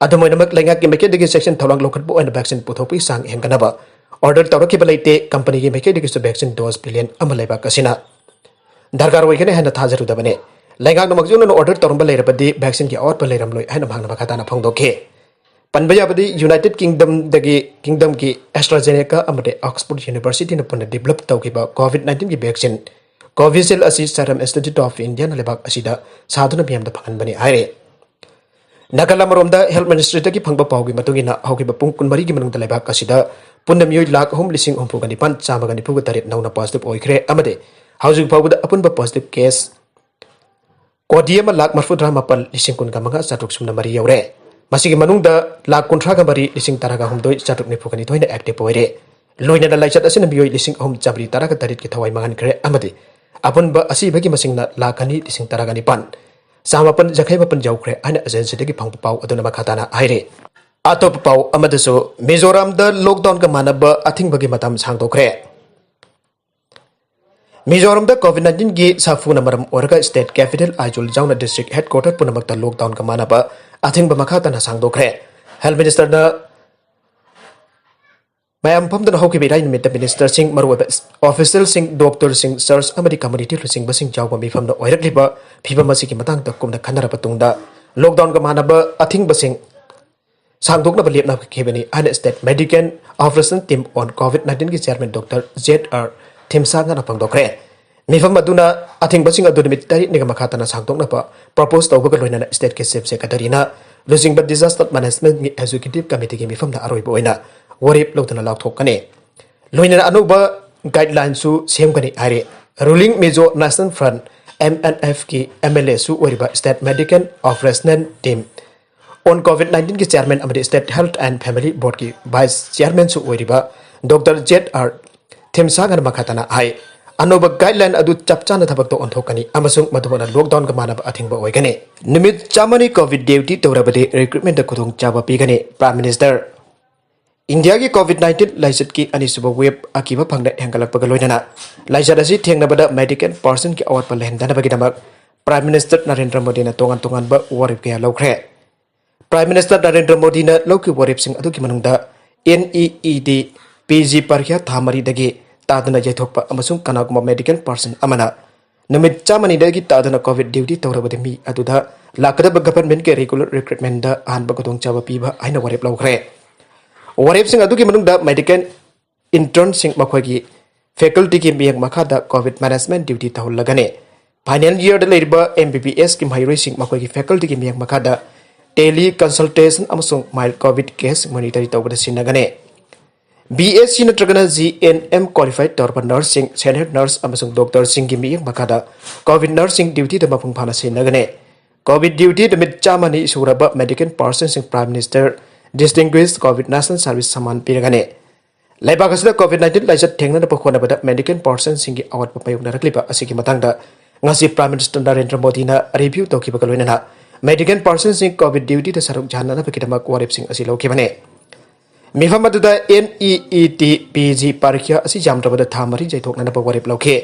ꯑꯗꯨꯝ ꯑꯣꯏꯅꯃꯛ, ꯂꯩꯉꯥꯛꯀꯤ ꯃꯥꯏꯀꯩꯗꯒꯤ ꯆꯦꯛꯁꯤꯟ ꯊꯧꯔꯥꯡ ꯂꯧꯈꯠꯄ ꯑꯣꯏꯅ ꯚꯦꯛꯁꯤꯟ ꯄꯨꯊꯣꯛꯄꯒꯤ ꯆꯥꯡ ꯍꯦꯟꯒꯠꯅꯕ ꯑꯣꯔꯗꯔ ꯇꯧꯔꯛꯈꯤꯕ ꯂꯩꯇꯦ꯫ ꯀꯝꯄꯅꯤꯒꯤ ꯃꯥꯏꯀꯩꯗꯒꯤꯁꯨ ꯚꯦꯛꯁꯤꯟ ꯗꯣꯁ ꯕꯤꯂꯤꯌꯟ ꯑꯃ ꯂꯩꯕꯥꯛ ꯑꯁꯤꯅ ꯗꯔꯀꯥꯔ ꯑꯣꯏꯒꯅꯤ ꯍꯥꯏꯅ ꯊꯥꯖꯔꯨꯗꯕꯅꯤ꯫ ꯂꯩꯉꯥꯛꯅ ꯃꯥꯡꯖꯧꯅꯅ ꯑꯣꯔꯗꯔ ꯇꯧꯔꯝꯕ ꯂꯩꯔꯕꯗꯤ ꯚꯦꯛꯁꯤꯟꯒꯤ ꯑꯋꯥꯠꯄ ꯂꯩꯔꯝꯂꯣꯏ ꯍꯥꯏꯅ ꯃꯍꯥꯛꯅ ꯃꯈꯥ ꯇꯥꯅ ꯐꯣꯡꯗꯣꯛꯈꯤ꯫ ꯄꯟꯕ ꯌꯥꯕꯗꯤ, ꯌꯨꯅꯥꯏꯇꯦꯗ ꯀꯤꯡꯗꯝꯗꯒꯤ, ꯀꯤꯡꯗꯝꯒꯤ AstraZeneca ꯑꯃꯗꯤ Oxford Universityꯅ ꯄꯨꯟꯅ develop ꯇꯧꯈꯤꯕ ꯀꯣꯚꯤꯗ ꯅꯥꯏꯟꯇꯤꯟꯒꯤ ꯚꯦꯛꯁꯤꯟ Covishield ꯑꯁꯤ Serum Institute of Indiaꯅ ꯂꯩꯕꯥꯛ ꯑꯁꯤꯗ ꯁꯥꯗꯨꯅ ꯃꯤꯌꯥꯝꯗ ꯐꯪꯍꯟꯕꯅꯤ ꯍꯥꯏꯔꯤ꯫ ꯅꯥꯒꯥꯂꯥ ꯑꯃꯔꯣꯝꯗ, ꯍꯦꯜꯊ ꯃꯤꯅꯤꯁꯇ꯭ꯔꯤꯗꯒꯤ ꯐꯪꯕ ꯄꯥꯎꯒꯤ ꯃꯇꯨꯡ ꯏꯟꯅ, ꯍꯧꯈꯤꯕ ꯄꯨꯡ ꯀꯨꯟꯃꯔꯤꯒꯤ ꯃꯅꯨꯡꯗ ꯂꯩꯕꯥꯛ ꯑꯁꯤꯗ ꯄꯨꯟꯅ ꯃꯤꯑꯣꯏ ꯂꯥꯈ ꯑꯍꯨꯝ ꯂꯤꯁꯤꯡ ꯍꯨꯝꯐꯨꯒ ꯅꯤꯄꯥꯟ ꯆꯥꯝꯃꯒ ꯅꯤꯐꯨꯒ ꯇꯔꯦꯠ ꯅꯧꯅ ꯄꯣꯖꯤꯇꯤꯚ ꯑꯣꯏꯈ꯭ꯔꯦ ꯑꯃꯗꯤ ꯍꯧꯖꯤꯛ ꯐꯥꯎꯕꯗ ꯑꯄꯨꯟꯕ ꯄꯣꯖꯤꯇꯤꯚ ꯀꯦꯁ ꯀꯣꯇꯤ ꯑꯃ ꯂꯥꯈ ꯃꯔꯤꯐꯨꯇꯔꯥ ꯃꯥꯄꯜ ꯂꯤꯁꯤꯡ ꯀꯨꯟꯒ ꯃꯉꯥ ꯆꯥꯇ꯭ꯔꯨꯛ ꯁꯨꯞꯅ ꯃꯔꯤ ꯌꯧꯔꯦ꯫ ꯃꯁꯤꯒꯤ ꯃꯅꯨꯡꯗ ꯂꯥꯈ ꯀꯨꯟꯊ꯭ꯔꯥꯒ ꯃꯔꯤ ꯂꯤꯁꯤꯡ ꯇꯔꯥꯒ ꯍꯨꯝꯗꯣꯏ ꯆꯥꯇ꯭ꯔꯨꯛ ꯅꯤꯐꯨꯒ ꯅꯤꯊꯣꯏꯅ ꯑꯦꯛꯇꯤꯚ ꯑꯣꯏꯔꯦ꯫ ꯂꯣꯏꯅꯅ ꯂꯥꯏꯆꯠ ꯑꯁꯤꯅ ꯃꯤꯑꯣꯏ ꯂꯤꯁꯤꯡ ꯑꯍꯨꯝ ꯆꯥꯃꯔꯤ ꯇꯔꯥꯒ ꯇꯔꯦꯠꯀꯤ ꯊꯋꯥꯏ ꯃꯥꯡꯍꯟꯈ꯭ꯔꯦ ꯑꯃꯗꯤ ꯑꯄꯨꯟꯕ ꯑꯁꯤꯕꯒꯤ ꯃꯁꯤꯡꯅ ꯂꯥꯈ ꯑꯅꯤ ꯂꯤꯁꯤꯡ ꯇꯔꯥꯒ ꯅꯤꯄꯥꯟ ꯆꯥꯃꯥꯄꯟ ꯌꯥꯡꯈꯩ ꯃꯥꯄꯟ ꯌꯧꯈ꯭ꯔꯦ ꯍꯥꯏꯅ ꯑꯦꯖꯦꯟꯁꯤꯗꯒꯤ ꯐꯪꯕ ꯄꯥꯎ ꯑꯗꯨꯅ ꯃꯈꯥ ꯇꯥꯅ ꯍꯥꯏꯔꯤ꯫ ꯑꯇꯣꯞꯄ ꯄꯥꯎ ꯑꯃꯗꯁꯨ, ꯃꯤꯖꯣꯔꯥꯝꯗ ꯂꯣꯛꯗꯥꯎꯟꯒ ꯃꯥꯟꯅꯕ ꯑꯊꯤꯡꯕꯒꯤ ꯃꯇꯝ ꯁꯥꯡꯗꯣꯛꯈ꯭ꯔꯦ꯫ ꯃꯤꯖꯣꯔꯥꯝꯗ ꯀꯣꯚꯤꯗ ꯅꯥꯏꯟꯇꯤꯟꯒꯤ ꯁꯥꯐꯨꯅ ꯃꯔꯝ ꯑꯣꯏꯔꯒ ꯁ꯭ꯇꯦꯠ ꯀꯦꯄꯤꯇꯦꯜ ꯑꯥꯏꯖꯣꯜ ꯌꯥꯎꯅ ꯗꯤꯁꯇ꯭ꯔꯤꯛ ꯍꯦꯗꯀ꯭ꯋꯥꯇꯔ ꯄꯨꯝꯅꯃꯛꯇ ꯂꯣꯛꯗꯥꯎꯟꯒ ꯃꯥꯟꯅꯕ ꯑꯊꯤꯡꯕ ꯃꯈꯥ ꯇꯥꯅ ꯁꯥꯡꯗꯣꯛꯈ꯭ꯔꯦ꯫ ꯍꯦꯜꯊ ꯃꯤꯅꯤꯁꯇꯔꯅ ꯃꯌꯥꯝ ꯐꯝꯗꯨꯅ ꯍꯧꯈꯤꯕ ꯏꯔꯥꯏ ꯅꯨꯃꯤꯠꯇ ꯃꯤꯅꯤꯁꯇꯔꯁꯤꯡ, ꯃꯔꯨꯑꯣꯏꯕ ꯑꯣꯐꯤꯁꯤꯌꯦꯜꯁꯤꯡ, ꯗꯣꯛꯇꯔꯁꯤꯡ, ꯆꯔꯆ ꯑꯃꯗꯤ ꯀꯝꯃꯨꯅꯤꯇꯤ ꯂꯨꯆꯤꯡꯕꯁꯤꯡ ꯌꯥꯎꯕ ꯃꯤꯐꯝꯗ ꯑꯣꯏꯔꯛꯂꯤꯕ ꯐꯤꯕꯝ ꯑꯁꯤꯒꯤ ꯃꯇꯥꯡꯗ ꯀꯨꯞꯅ ꯈꯟꯅꯔꯕ ꯇꯨꯡꯗ ꯂꯣꯛꯗꯥꯎꯟꯒ ꯃꯥꯟꯅꯕ ꯑꯊꯤꯡꯕꯁꯤꯡ ꯁꯥꯡꯗꯣꯛꯅꯕ ꯂꯦꯞꯅꯈꯤꯕꯅꯤ ꯍꯥꯏꯅ State Medical Operation Team on COVID nineteenꯒꯤ ꯆꯤꯌꯥꯔꯃꯦꯟ ꯗꯣꯛꯇꯔ ꯖꯦꯗ ꯑꯥꯔ ꯊꯤꯝꯁꯥꯡꯅ ꯐꯣꯡꯗꯣꯛꯈ꯭ꯔꯦ꯫ ꯃꯤꯐꯝ ꯑꯗꯨꯅ ꯑꯊꯤꯡꯕꯁꯤꯡ ꯑꯗꯨ ꯅꯨꯃꯤꯠ ꯇꯔꯦꯠꯅꯤꯒ ꯃꯈꯥ ꯇꯥꯅ ꯁꯥꯡꯗꯣꯛꯅꯕ ꯄ꯭ꯔꯣꯄꯣꯖ ꯇꯧꯕꯒ ꯂꯣꯏꯅꯅ ꯁ꯭ꯇꯦꯠꯀꯤ ꯆꯤꯐ ꯁꯦꯀ꯭ꯔꯦꯇꯔꯤꯅ ꯂꯨꯆꯤꯡꯕ ꯗꯤꯖꯥꯁꯇꯔ ꯃꯦꯅꯦꯖꯃꯦꯟꯠꯀꯤ ꯑꯦꯛꯖꯤꯀ꯭ꯌꯨꯇꯤꯚ ꯀꯃꯤꯇꯤꯒꯤ ꯃꯤꯐꯝꯗ ꯑꯔꯣꯏꯕ ꯑꯣꯏꯅ ꯋꯥꯔꯦꯞ ꯂꯧꯗꯨꯅ ꯂꯥꯎꯊꯣꯛꯀꯅꯤ꯫ ꯂꯣꯏꯅꯅ ꯑꯅꯧꯕ ꯒꯥꯏꯗꯂꯥꯏꯟꯁꯨ ꯁꯦꯝꯒꯅꯤ ꯍꯥꯏꯔꯤ꯫ ꯔꯨꯂꯤꯡ ꯃꯤꯖꯣ ꯅꯦꯁꯅꯦꯜ ꯐ꯭ꯔꯟꯠ, MNFꯀꯤ MLAꯁꯨ ꯑꯣꯏꯔꯤꯕ State Medical Operation Team on COVID ꯅꯥꯏꯟꯇꯤꯟꯒꯤ ꯆꯤꯌꯥꯔꯃꯦꯟ ꯑꯃꯗꯤ ꯁ꯭ꯇꯦꯠ ꯍꯦꯜꯊ ꯑꯦꯟꯗ ꯐꯦꯃꯤꯂꯤ ꯕꯣꯔꯗꯀꯤ ꯚꯥꯏꯁ ꯆꯤꯌꯥꯔꯃꯦꯟꯁꯨ ꯑꯣꯏꯔꯤꯕ ꯗꯣꯛꯇꯔ ꯖꯦꯠ ꯑꯥꯔ ꯊꯤꯝꯁꯥꯡꯒꯅ ꯃꯈꯥ ꯇꯥꯅ ꯍꯥꯏ, ꯑꯅꯧꯕ ꯒꯥꯏꯗꯂꯥꯏꯟ ꯑꯗꯨ ꯆꯞ ꯆꯥꯅ ꯊꯕꯛꯇ ꯑꯣꯟꯊꯣꯛꯀꯅꯤ ꯑꯃꯁꯨꯡ ꯃꯗꯨꯃꯛꯅ ꯂꯣꯛꯗꯥꯎꯟꯒ ꯃꯥꯟꯅꯕ ꯑꯊꯤꯡꯕ ꯑꯣꯏꯒꯅꯤ꯫ ꯅꯨꯃꯤꯠ ꯆꯥꯝꯃꯅꯤ ꯀꯣꯚꯤꯗ ꯗ꯭ꯌꯨꯇꯤ ꯇꯧꯔꯕꯗꯤ ꯔꯤꯀ꯭ꯔꯨꯠꯃꯦꯟꯗ ꯈꯨꯗꯣꯡꯆꯥꯕ ꯄꯤꯒꯅꯤ꯫ ꯄ꯭ꯔꯥꯏꯝ ꯃꯤꯅꯤꯁꯇꯔ ꯏꯟꯗꯤꯌꯥꯒꯤ ꯀꯣꯚꯤꯗ ꯅꯥꯏꯟꯇꯤꯟ ꯂꯥꯏꯆꯠꯀꯤ ꯑꯅꯤꯁꯨꯕ ꯋꯦꯕ ꯑꯀꯤꯕ ꯐꯪꯅ ꯍꯦꯟꯒꯠꯂꯛꯄꯒ ꯂꯣꯏꯅꯅ ꯂꯥꯏꯆꯠ ꯑꯁꯤ ꯊꯦꯡꯅꯕꯗ ꯃꯦꯗꯤꯀꯦꯜ ꯄꯥꯔꯁꯟꯒꯤ ꯑꯋꯥꯠꯄ ꯂꯩꯍꯟꯗꯅꯕꯒꯤꯗꯃꯛ ꯄ꯭ꯔꯥꯏꯝ ꯃꯤꯅꯤꯁꯇꯔ ꯅꯔꯦꯟꯗ꯭ꯔ ꯃꯣꯗꯤꯅ ꯇꯣꯉꯥꯟ ꯇꯣꯉꯥꯟꯕ ꯋꯥꯔꯦꯞ ꯀꯌꯥ ꯂꯧꯈ꯭ꯔꯦ꯫ ꯄ꯭ꯔꯥꯏꯝ ꯃꯤꯅꯤꯁꯇꯔ ꯅꯔꯦꯟꯗ꯭ꯔ ꯃꯣꯗꯤꯅ ꯂꯧꯈꯤꯕ ꯋꯥꯔꯦꯞꯁꯤꯡ ꯑꯗꯨꯒꯤ ꯃꯅꯨꯡꯗ NEET PG ꯄꯔꯤꯈ꯭ꯌꯥ ꯊꯥ ꯃꯔꯤꯗꯒꯤ ꯇꯥꯗꯅ ꯌꯩꯊꯣꯛꯄ ꯑꯃꯁꯨꯡ ꯀꯅꯥꯒꯨꯝꯕ ꯃꯦꯗꯤꯀꯦꯜ ꯄꯥꯔꯁꯟ ꯑꯃꯅ ꯅꯨꯃꯤꯠ ꯆꯥꯝꯃꯅꯤꯗꯒꯤ ꯇꯥꯗꯅ ꯀꯣꯚꯤꯗ ꯗ꯭ꯌꯨꯇꯤ ꯇꯧꯔꯕꯗꯤ ꯃꯤ ꯑꯗꯨꯗ ꯂꯥꯛꯀꯗꯕ ꯒꯚꯔꯟꯃꯦꯟꯠꯀꯤ ꯔꯤꯒꯨꯂꯔ ꯔꯤꯀ꯭ꯔꯨꯠꯃꯦꯟꯗ ꯑꯍꯥꯟꯕ ꯈꯨꯗꯣꯡꯆꯥꯕ ꯄꯤꯕ ꯍꯥꯏꯅ ꯋꯥꯔꯦꯞ ꯂꯧꯈ꯭ꯔꯦ꯫ ꯋꯥꯔꯦꯞꯁꯤꯡ ꯑꯗꯨꯒꯤ ꯃꯅꯨꯡꯗ ꯃꯦꯗꯤꯀꯦꯜ ꯏꯟꯇꯔꯟꯁꯤꯡ ꯃꯈꯣꯏꯒꯤ ꯐꯦꯀꯜꯇꯤꯒꯤ ꯃꯤꯠꯌꯦꯡ ꯃꯈꯥꯗ ꯀꯣꯚꯤꯗ ꯃꯦꯅꯦꯖꯃꯦꯟꯠ ꯗ꯭ꯌꯨꯇꯤ ꯇꯧꯍꯜꯂꯒꯅꯤ꯫ ꯐꯥꯏꯅꯦꯜ ꯏꯌꯔꯗ ꯂꯩꯔꯤꯕ MBBSꯀꯤ ꯃꯍꯩꯔꯣꯏꯁꯤꯡ ꯃꯈꯣꯏꯒꯤ ꯐꯦꯀꯜꯇꯤꯒꯤ ꯃꯤꯠꯌꯦꯡ ꯃꯈꯥꯗ ꯇꯦꯂꯤ ꯀꯟꯁꯜꯇꯦꯁꯟ ꯑꯃꯁꯨꯡ ꯃꯥꯏꯜ ꯀꯣꯚꯤꯗ ꯀꯦꯁ ꯃꯣꯅꯤꯇꯔ ꯇꯧꯕꯗ ꯁꯤꯖꯤꯟꯅꯒꯅꯤ꯫ BSc ꯅꯠꯇ꯭ꯔꯒꯅ GNM ꯀ꯭ꯋꯥꯂꯤꯐꯥꯏ ꯇꯧꯔꯕ ꯅꯔꯁꯁꯤꯡ, ꯁꯦꯅꯤꯌꯔ ꯅꯔꯁ ꯑꯃꯁꯨꯡ ꯗꯣꯛꯇꯔꯁꯤꯡꯒꯤ ꯃꯤꯠꯌꯦꯡ ꯃꯈꯥꯗ ꯀꯣꯚꯤꯗ ꯅꯔꯁꯁꯤꯡ ꯗ꯭ꯌꯨꯇꯤꯗ ꯃꯄꯨꯡ ꯐꯥꯅ ꯁꯤꯖꯤꯟꯅꯒꯅꯤ꯫ ꯀꯣꯚꯤꯗ ꯗ꯭ꯌꯨꯇꯤ ꯅꯨꯃꯤꯠ ꯆꯥꯝꯃꯅꯤ ꯁꯨꯔꯕ medical ꯄꯥꯔꯁꯟꯁꯤꯡ prime minister ꯗꯤꯁꯇꯤꯡꯒ꯭ꯋꯤꯁ COVID national service Samman ꯄꯤꯔꯒꯅꯤ꯫ ꯂꯩꯕꯥꯛ ꯑꯁꯤꯗ ꯀꯣꯚꯤꯗ ꯅꯥꯏꯟꯇꯤꯟ ꯂꯥꯏꯆꯠ ꯊꯦꯡꯅꯅꯕ ꯍꯣꯠꯅꯕꯗ ꯃꯦꯗꯤꯀꯦꯜ ꯄꯥꯔꯁꯟꯁꯤꯡꯒꯤ ꯑꯋꯥꯠꯄ ꯃꯥꯌꯣꯛꯅꯔꯛꯂꯤꯕ ꯑꯁꯤꯒꯤ ꯃꯇꯥꯡꯗ ꯉꯁꯤ ꯄ꯭ꯔꯥꯏꯝ ꯃꯤꯅꯤꯁꯇꯔ ꯅꯔꯦꯟꯗ꯭ꯔ ꯃꯣꯗꯤꯅ ꯔꯤꯚ꯭ꯌꯨ ꯇꯧꯈꯤꯕꯒ ꯂꯣꯏꯅꯅ ꯃꯦꯗꯤꯀꯦꯜ ꯄꯥꯔꯁꯟꯁꯤꯡ ꯀꯣꯚꯤꯗ ꯗ꯭ꯌꯨꯇꯤꯗ ꯁꯔꯨꯛ ꯌꯥꯍꯟꯅꯅꯕꯒꯤꯗꯃꯛ ꯋꯥꯔꯦꯞꯁꯤꯡ ꯑꯁꯤ ꯂꯧꯈꯤꯕꯅꯤ꯫ ꯃꯤꯐꯝ ꯑꯗꯨꯗ NEET PG ꯄꯔꯤꯈ꯭ꯌꯥ ꯑꯁꯤ ꯌꯥꯝꯗ꯭ꯔꯕꯗ ꯊꯥ ꯃꯔꯤ ꯌꯩꯊꯣꯛꯅꯅꯕ ꯋꯥꯔꯦꯞ ꯂꯧꯈꯤ꯫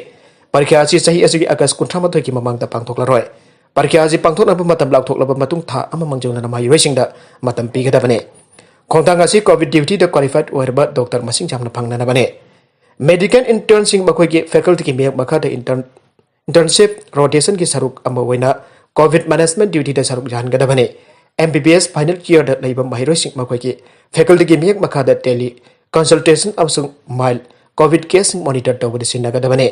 ꯄꯔꯤꯈ꯭ꯌꯥ ꯑꯁꯤ ꯆꯍꯤ ꯑꯁꯤꯒꯤ ꯑꯥꯒꯁ ꯀꯨꯟꯊ꯭ꯔꯥ ꯃꯥꯊꯣꯏꯒꯤ ꯃꯃꯥꯡꯗ ꯄꯥꯡꯊꯣꯛꯂꯔꯣꯏ꯫ ꯄꯔꯤꯈ꯭ꯌꯥ ꯑꯁꯤ ꯄꯥꯡꯊꯣꯛꯅꯕ ꯃꯇꯝ ꯂꯥꯎꯊꯣꯛꯂꯕ ꯃꯇꯨꯡ ꯊꯥ ꯑꯃ ꯃꯥꯡꯖꯧꯅꯅ ꯃꯍꯩꯔꯣꯏꯁꯤꯡꯗ ꯃꯇꯝ ꯄꯤꯒꯗꯕꯅꯤ꯫ ꯈꯣꯡꯊꯥꯡ ꯑꯁꯤ ꯀꯣꯚꯤꯗ ꯗ꯭ꯌꯨꯇꯤꯗ ꯀ꯭ꯋꯥꯂꯤꯐꯥꯏꯗ ꯑꯣꯏꯔꯕ ꯗꯣꯛꯇꯔ ꯃꯁꯤꯡ ꯌꯥꯝꯅ ꯐꯪꯅꯅꯕꯅꯤ꯫ ꯃꯦꯗꯤꯀꯦꯜ ꯏꯟꯇꯔꯟꯁꯤꯡ ꯃꯈꯣꯏꯒꯤ ꯐꯦꯀꯜꯇꯤꯒꯤ ꯃꯤꯌꯦꯡ ꯃꯈꯥꯗ ꯏꯟꯇꯔꯟ, ꯏꯟꯇꯔꯟꯁꯤꯞ ꯔꯣꯇꯦꯁꯟꯒꯤ ꯁꯔꯨꯛ ꯑꯃ ꯑꯣꯏꯅ ꯀꯣꯚꯤꯗ ꯃꯦꯅꯦꯖꯃꯦꯟꯠ ꯗ꯭ꯌꯨꯇꯤꯗ ꯁꯔꯨꯛ ꯌꯥꯍꯟꯒꯗꯕꯅꯤ꯫ MBBS ꯐꯥꯏꯅꯦꯜ ꯏꯌꯔꯗ ꯂꯩꯕ ꯃꯍꯩꯔꯣꯏꯁꯤꯡ ꯃꯈꯣꯏꯒꯤ ꯐꯦꯀꯜꯇꯤꯒꯤ ꯃꯤꯌꯦꯡ ꯃꯈꯥꯗ ꯇꯦꯂꯤ ꯀꯟꯁꯜꯇꯦꯁꯟ ꯑꯃꯁꯨꯡ ꯃꯥꯏꯜ ꯀꯣꯚꯤꯗ ꯀꯦꯁꯁꯤꯡ ꯃꯣꯅꯤꯇꯔ ꯇꯧꯕꯗ ꯁꯤꯖꯤꯟꯅꯒꯗꯕꯅꯤ꯫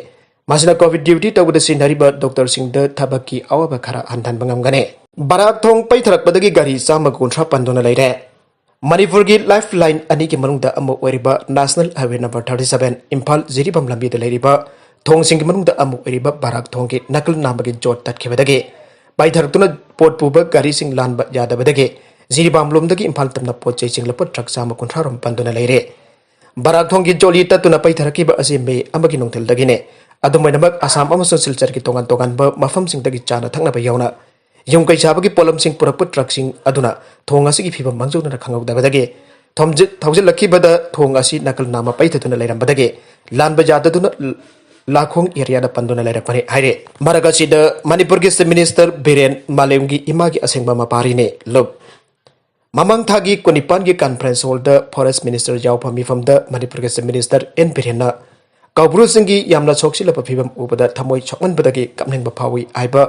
ꯃꯁꯤꯅ ꯀꯣꯚꯤꯗ ꯗ꯭ꯌꯨꯇꯤ ꯇꯧꯕꯗ ꯁꯤꯖꯤꯟꯅꯔꯤꯕ ꯗꯣꯛꯇꯔꯁꯤꯡꯗ ꯊꯕꯛꯀꯤ ꯑꯋꯥꯕ ꯈꯔ ꯍꯟꯊꯍꯟꯕ ꯉꯝꯒꯅꯤ꯫ ꯕꯔꯥꯛ ꯊꯣꯡ ꯄꯩꯊꯔꯛꯄꯗꯒꯤ ꯒꯥꯔꯤ ꯆꯥꯝꯃ ꯀꯨꯟꯊ꯭ꯔꯥ ꯄꯟꯗꯨꯅ ꯂꯩꯔꯦ꯫ ꯃꯅꯤꯄꯨꯔꯒꯤ ꯂꯥꯏꯐ ꯂꯥꯏꯟ ꯑꯅꯤꯒꯤ ꯃꯅꯨꯡꯗ ꯑꯃ ꯑꯣꯏꯔꯤꯕ national highway number thirty seven Imphal Jiribam ꯂꯝꯕꯤꯗ ꯂꯩꯔꯤꯕ ꯊꯣꯡꯁꯤꯡꯒꯤ ꯃꯅꯨꯡꯗ ꯑꯃ ꯑꯣꯏꯔꯤꯕ ꯕꯔꯥꯛ ꯊꯣꯡꯒꯤ ꯅꯥꯀꯜ ꯅꯥꯝꯃꯒꯤ ꯖꯣꯠ ꯇꯠꯈꯤꯕꯗꯒꯤ ꯄꯩꯊꯔꯛꯇꯨꯅ ꯄꯣꯠ ꯄꯨꯕ ꯒꯥꯔꯤꯁꯤꯡ ꯂꯥꯟꯕ ꯌꯥꯗꯕꯗꯒꯤ ꯖꯤꯔꯤꯕꯥꯝ ꯂꯣꯝꯗꯒꯤ ꯏꯝꯐꯥꯜ ꯇꯝꯅ ꯄꯣꯠ ꯆꯩ ꯆꯤꯡꯂꯛꯄ ꯇ꯭ꯔꯛ ꯆꯥꯝꯃ ꯀꯨꯟꯊ꯭ꯔꯥ ꯔꯣꯝ ꯄꯟꯗꯨꯅ ꯂꯩꯔꯦ꯫ ꯕꯔꯥꯛ ꯊꯣꯡꯒꯤ ꯖꯣꯂꯤ ꯇꯠꯇꯨꯅ ꯄꯩꯊꯔꯛꯈꯤꯕ ꯑꯁꯤ ꯃꯦ ꯑꯃꯒꯤ ꯅꯨꯡꯊꯤꯜꯗꯒꯤꯅꯦ꯫ ꯑꯗꯨꯝ ꯑꯣꯏꯅꯃꯛ, ꯑꯁꯥꯝ ꯑꯃꯁꯨꯡ ꯁꯤꯜꯆꯔꯒꯤ ꯇꯣꯉꯥꯟ ꯇꯣꯉꯥꯟꯕ ꯃꯐꯝꯁꯤꯡꯗꯒꯤ ꯆꯥꯅ ꯊꯛꯅꯕ ꯌꯥꯎꯅ ꯌꯨꯝ ꯀꯩ ꯁꯥꯕꯒꯤ ꯄꯣꯠꯂꯝꯁꯤꯡ ꯄꯨꯔꯛꯄ ꯇ꯭ꯔꯛꯁꯤꯡ ꯑꯗꯨꯅ ꯊꯣꯡ ꯑꯁꯤꯒꯤ ꯐꯤꯕꯝ ꯃꯥꯡꯖꯧꯅꯅ ꯈꯪꯍꯧꯗꯕꯗꯒꯤ ꯊꯣꯝꯖꯤ-, ꯊꯧꯖꯤꯜꯂꯛꯈꯤꯕꯗ ꯊꯣꯡ ꯑꯁꯤ ꯅꯥꯀꯜ ꯅꯥꯝꯃ ꯄꯩꯊꯗꯨꯅ ꯂꯩꯔꯝꯕꯗꯒꯤ ꯂꯥꯟꯕ ꯌꯥꯗꯗꯨꯅ ꯂꯥꯈꯣꯡ ꯑꯦꯔꯤꯌꯥꯗ ꯄꯟꯗꯨꯅ ꯂꯩꯔꯛꯄꯅꯤ ꯍꯥꯏꯔꯦ꯫ ꯃꯔꯛ ꯑꯁꯤꯗ ꯃꯅꯤꯄꯨꯔꯒꯤ ꯆꯤꯐ ꯃꯤꯅꯤꯁꯇꯔ ꯕꯤꯔꯦꯟ ꯃꯥꯂꯦꯝꯒꯤ ꯏꯃꯥꯒꯤ ꯑꯁꯦꯡꯕ ꯃꯄꯥꯔꯤꯅꯦ꯫ ꯂꯨꯞ ꯃꯃꯥꯡ ꯊꯥꯒꯤ ꯀꯨꯟꯅꯤꯄꯥꯟꯒꯤ ꯀꯟꯐꯔꯦꯟꯁ ꯍꯣꯜꯗ ꯐꯣꯔꯦꯁ ꯃꯤꯅꯤꯁꯇꯔ ꯌꯥꯎꯐꯝ ꯃꯤꯐꯝꯗ ꯃꯅꯤꯄꯨꯔꯒꯤ ꯆꯤꯐ ꯃꯤꯅꯤꯁꯇꯔ ꯑꯦꯟ ꯕꯤꯔꯦꯟꯅ ꯀꯧꯕ꯭ꯔꯨꯁꯤꯡꯒꯤ ꯌꯥꯝꯅ ꯁꯣꯛꯆꯤꯜꯂꯕ ꯐꯤꯕꯝ ꯎꯕꯗ ꯊꯃꯣꯏ ꯁꯣꯛꯃꯟꯕꯗꯒꯤ ꯀꯞꯅꯤꯡꯕ ꯐꯥꯎꯏ ꯍꯥꯏꯕ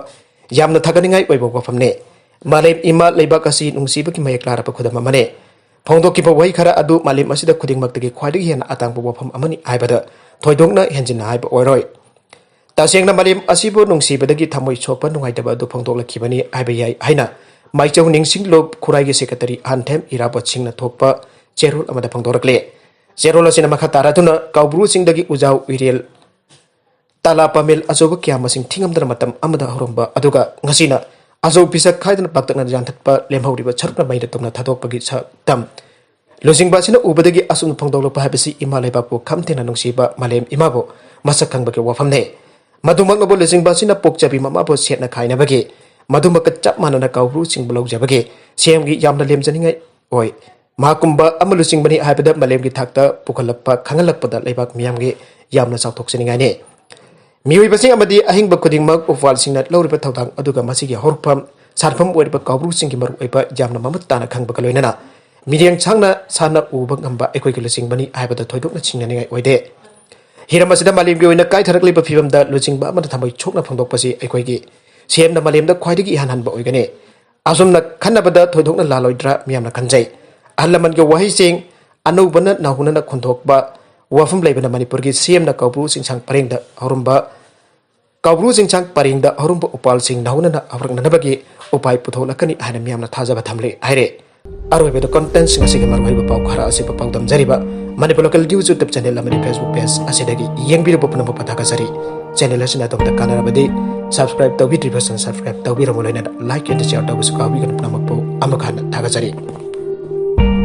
ꯌꯥꯝꯅ ꯊꯥꯒꯠꯅꯤꯡꯉꯥꯏ ꯑꯣꯏꯕ ꯋꯥꯐꯝꯅꯤ꯫ ꯃꯥꯂꯦꯝ ꯏꯃꯥ ꯂꯩꯕꯥꯛ ꯑꯁꯤ ꯅꯨꯡꯁꯤꯕꯒꯤ ꯃꯌꯦꯛ ꯂꯥꯔꯕ ꯈꯨꯗꯝ ꯑꯃꯅꯤ꯫ ꯐꯣꯡꯗꯣꯛꯈꯤꯕ ꯋꯥꯍꯩ ꯈꯔ ꯑꯗꯨ ꯃꯥꯂꯦꯝ ꯑꯁꯤꯗ ꯈꯨꯗꯤꯡꯃꯛꯇꯒꯤ ꯈ꯭ꯋꯥꯏꯗꯒꯤ ꯍꯦꯟꯅ ꯑꯇꯥꯡꯕ ꯋꯥꯐꯝ ꯑꯃꯅꯤ ꯍꯥꯏꯕꯗ ꯊꯣꯏꯗꯣꯛꯅ ꯍꯦꯟꯖꯤꯟꯅ ꯍꯥꯏꯕ ꯑꯣꯏꯔꯣꯏ꯫ ꯇꯁꯦꯡꯅ ꯃꯥꯂꯦꯝ ꯑꯁꯤꯕꯨ ꯅꯨꯡꯁꯤꯕꯗꯒꯤ ꯊꯃꯣꯏ ꯁꯣꯛꯄ ꯅꯨꯡꯉꯥꯏꯇꯕ ꯑꯗꯨ ꯐꯣꯡꯗꯣꯛꯂꯛꯈꯤꯕꯅꯤ ꯍꯥꯏꯕ ꯌꯥꯏ ꯍꯥꯏꯅ ꯃꯥꯏꯆꯧ ꯅꯤꯡꯁꯤꯡꯂꯨ ꯈꯨꯔꯥꯏꯒꯤ ꯁꯦꯀ꯭ꯔꯦꯇꯔꯤ ꯑꯍꯟꯊꯦꯝ ꯏꯔꯥꯕꯣꯠ ꯁꯤꯡꯅ ꯊꯣꯛꯄ ꯆꯦꯔꯣꯜ ꯑꯃꯗ ꯐꯣꯡꯗꯣꯔꯛꯂꯤ꯫ ꯆꯦꯔꯣꯜ ꯑꯁꯤꯅ ꯃꯈꯥ ꯇꯥꯔꯗꯨꯅ ꯀꯧꯕ꯭ꯔꯨ ꯆꯤꯡꯗꯒꯤ ꯎꯖꯥꯎ ꯎꯏꯔꯦꯜ ꯇꯥꯂꯥ ꯄꯥꯃꯦꯜ ꯑꯆꯧꯕ ꯀꯌꯥ ꯃꯁꯤꯡ ꯊꯤꯉꯝꯗꯅ ꯃꯇꯝ ꯑꯃꯗ ꯍꯧꯔꯝꯕ ꯑꯗꯨꯒ ꯉꯁꯤꯅ ꯑꯆꯧ ꯄꯤꯁꯛ ꯈꯥꯏꯗꯅ ꯄꯥꯛꯇꯛꯅ ꯌꯥꯟꯊꯠꯄ ꯂꯦꯝꯍꯧꯔꯤꯕ ꯁꯔꯨꯛꯅ ꯃꯩꯅ ꯇꯨꯝꯅ ꯊꯥꯗꯣꯛꯄꯒꯤ ꯁꯛꯇꯝ ꯂꯨꯆꯤꯡꯕ ꯑꯁꯤꯅ ꯎꯕꯗꯒꯤ ꯑꯁꯨꯝꯅ ꯐꯣꯡꯗꯣꯛꯂꯛꯄ ꯍꯥꯏꯕꯁꯤ ꯏꯃꯥ ꯂꯩꯕꯥꯛꯄꯨ ꯈꯝ ꯊꯦꯡꯅ ꯅꯨꯡꯁꯤꯕ ꯃꯥꯂꯦꯝ ꯏꯃꯥꯕꯨ ꯃꯁꯛ ꯈꯪꯕꯒꯤ ꯋꯥꯐꯝꯅꯤ꯫ ꯃꯗꯨꯃꯛꯅꯕꯨ ꯂꯨꯆꯤꯡꯕ ꯑꯁꯤꯅ ꯄꯣꯛꯆꯕꯤ ꯃꯃꯥꯕꯨ ꯁꯦꯠꯅ ꯈꯥꯏꯅꯕꯒꯤ, ꯃꯗꯨꯃꯛꯀ ꯆꯞ ꯃꯥꯟꯅꯅ ꯀꯧꯕ꯭ꯔꯨ ꯆꯤꯡꯕ ꯂꯧꯖꯕꯒꯤ ꯁꯤ ꯑꯦꯝꯒꯤ ꯌꯥꯝꯅ ꯂꯦꯝꯖꯅꯤꯡꯉꯥꯏ ꯑꯣꯏ꯫ ꯃꯍꯥꯛꯀꯨꯝꯕ ꯑꯃ ꯂꯨꯆꯤꯡꯕꯅꯤ ꯍꯥꯏꯕꯗ ꯃꯥꯂꯦꯝꯒꯤ ꯊꯥꯛꯇ ꯄꯨꯈꯠꯂꯛꯄ ꯈꯪꯍꯜꯂꯛꯄꯗ ꯂꯩꯕꯥꯛ ꯃꯤꯌꯥꯝꯒꯤ ꯌꯥꯝꯅ ꯆꯥꯎꯊꯣꯛꯆꯅꯤꯡꯉꯥꯏꯅꯤ꯫ ꯃꯤꯑꯣꯏꯕꯁꯤꯡ ꯑꯃꯗꯤ ꯑꯍꯤꯡꯕ ꯈꯨꯗꯤꯡꯃꯛ ꯎꯄꯥꯜꯁꯤꯡꯅ ꯂꯧꯔꯤꯕ ꯊꯧꯗꯥꯡ ꯑꯗꯨꯒ ꯃꯁꯤꯒꯤ ꯍꯧꯔꯛꯐꯝ, ꯁꯥꯟꯐꯝ ꯑꯣꯏꯔꯤꯕ ꯀꯧꯕ꯭ꯔꯨꯁꯤꯡꯒꯤ ꯃꯔꯨꯑꯣꯏꯕ ꯌꯥꯝꯅ ꯃꯃꯨꯠ ꯇꯥꯅ ꯈꯪꯕꯒ ꯂꯣꯏꯅꯅ ꯃꯤꯠꯌꯦꯡ ꯁꯥꯡꯅ ꯁꯥꯟꯅ ꯎꯕ ꯉꯝꯕ ꯑꯩꯈꯣꯏꯒꯤ ꯂꯨꯆꯤꯡꯕꯅꯤ ꯍꯥꯏꯕꯗ ꯊꯣꯏꯗꯣꯛꯅ ꯆꯤꯡꯅꯅꯤꯡꯉꯥꯏ ꯑꯣꯏꯗꯦ꯫ ꯍꯤꯔꯝ ꯑꯁꯤꯗ ꯃꯥꯂꯦꯝꯒꯤ ꯑꯣꯏꯅ ꯀꯥꯏꯊꯔꯛꯂꯤꯕ ꯐꯤꯕꯝꯗ ꯂꯨꯆꯤꯡꯕ ꯑꯃꯅ ꯊꯃꯣꯏ ꯁꯣꯛꯅ ꯐꯣꯡꯗꯣꯛꯄꯁꯤ ꯑꯩꯈꯣꯏꯒꯤ ꯁꯤ ꯑꯦꯝꯅ ꯃꯥꯂꯦꯝꯗ ꯈ꯭ꯋꯥꯏꯗꯒꯤ ꯏꯍꯥꯟ ꯍꯥꯟꯕ ꯑꯣꯏꯒꯅꯤ꯫ ꯑꯁꯨꯝꯅ ꯈꯟꯅꯕꯗ ꯊꯣꯏꯗꯣꯛꯅ ꯂꯥꯜꯂꯣꯏꯗ꯭ꯔꯥ ꯃꯤꯌꯥꯝꯅ ꯈꯟꯖꯩ꯫ ꯑꯍꯜ ꯂꯃꯟꯒꯤ ꯋꯥꯍꯩꯁꯤꯡ ꯑꯅꯧꯕꯅ ꯅꯧꯍꯧꯅꯅ ꯈꯨꯟꯗꯣꯛꯄ ꯋꯥꯐꯝ ꯂꯩꯕꯅ ꯃꯅꯤꯄꯨꯔꯒꯤ ꯁꯤ ꯑꯦꯝꯅ ꯀꯧꯕ꯭ꯔꯨ ꯆꯤꯡꯁꯥꯡ ꯄꯔꯦꯡꯗ ꯍꯧꯔꯝꯕ, ꯀꯧꯕ꯭ꯔꯨ ꯆꯤꯡꯁꯥꯡ ꯄꯔꯦꯡꯗ ꯍꯧꯔꯝꯕ ꯎꯄꯥꯜꯁꯤꯡ ꯅꯧꯍꯧꯅꯅ ꯍꯧꯔꯛꯅꯅꯕꯒꯤ ꯎꯄꯥꯏ ꯄꯨꯊꯣꯛꯂꯛꯀꯅꯤ ꯍꯥꯏꯅ ꯃꯤꯌꯥꯝꯅ ꯊꯥꯖꯕ ꯊꯝꯂꯤ ꯍꯥꯏꯔꯦ꯫ ꯑꯔꯣꯏꯕꯗ ꯀꯣꯟꯇꯦꯟꯁꯤꯡ ꯑꯁꯤꯒꯤ ꯃꯔꯨꯑꯣꯏꯕ ꯄꯥꯎ ꯈꯔ ꯑꯁꯤꯕꯨ ꯄꯥꯎꯗꯝꯖꯔꯤꯕ Manipur local news YouTube channel ꯑꯃꯗꯤ ꯐꯦꯁꯕꯨꯛ ꯄꯦꯖ ꯑꯁꯤꯗꯒꯤ ꯌꯦꯡꯕꯤꯔꯕ ꯄꯨꯝꯅꯃꯛꯄꯨ ꯊꯥꯒꯠꯆꯔꯤ꯫ ꯆꯦꯅꯦꯜ ꯑꯁꯤꯅ ꯑꯗꯣꯝꯗ ꯀꯥꯟꯅꯔꯕꯗꯤ ꯁꯕꯁꯀ꯭ꯔꯥꯏꯕ ꯇꯧꯕꯤꯗ꯭ꯔꯤꯕꯁꯤꯡꯅ ꯁꯕꯁꯀ꯭ꯔꯥꯏꯕ ꯇꯧꯕꯤꯔꯝꯃꯨ, ꯂꯣꯏꯅꯅ ꯂꯥꯏꯛ ꯑꯃꯗꯤ ꯁꯤꯌꯔ ꯇꯧꯕꯁꯨ ꯀꯥꯎꯕꯤꯒꯅꯨ꯫ ꯄꯨꯝꯅꯃꯛꯄꯨ ꯑꯃꯨꯛ ꯍꯟꯅ ꯊꯥꯒꯠꯆꯔꯤ꯫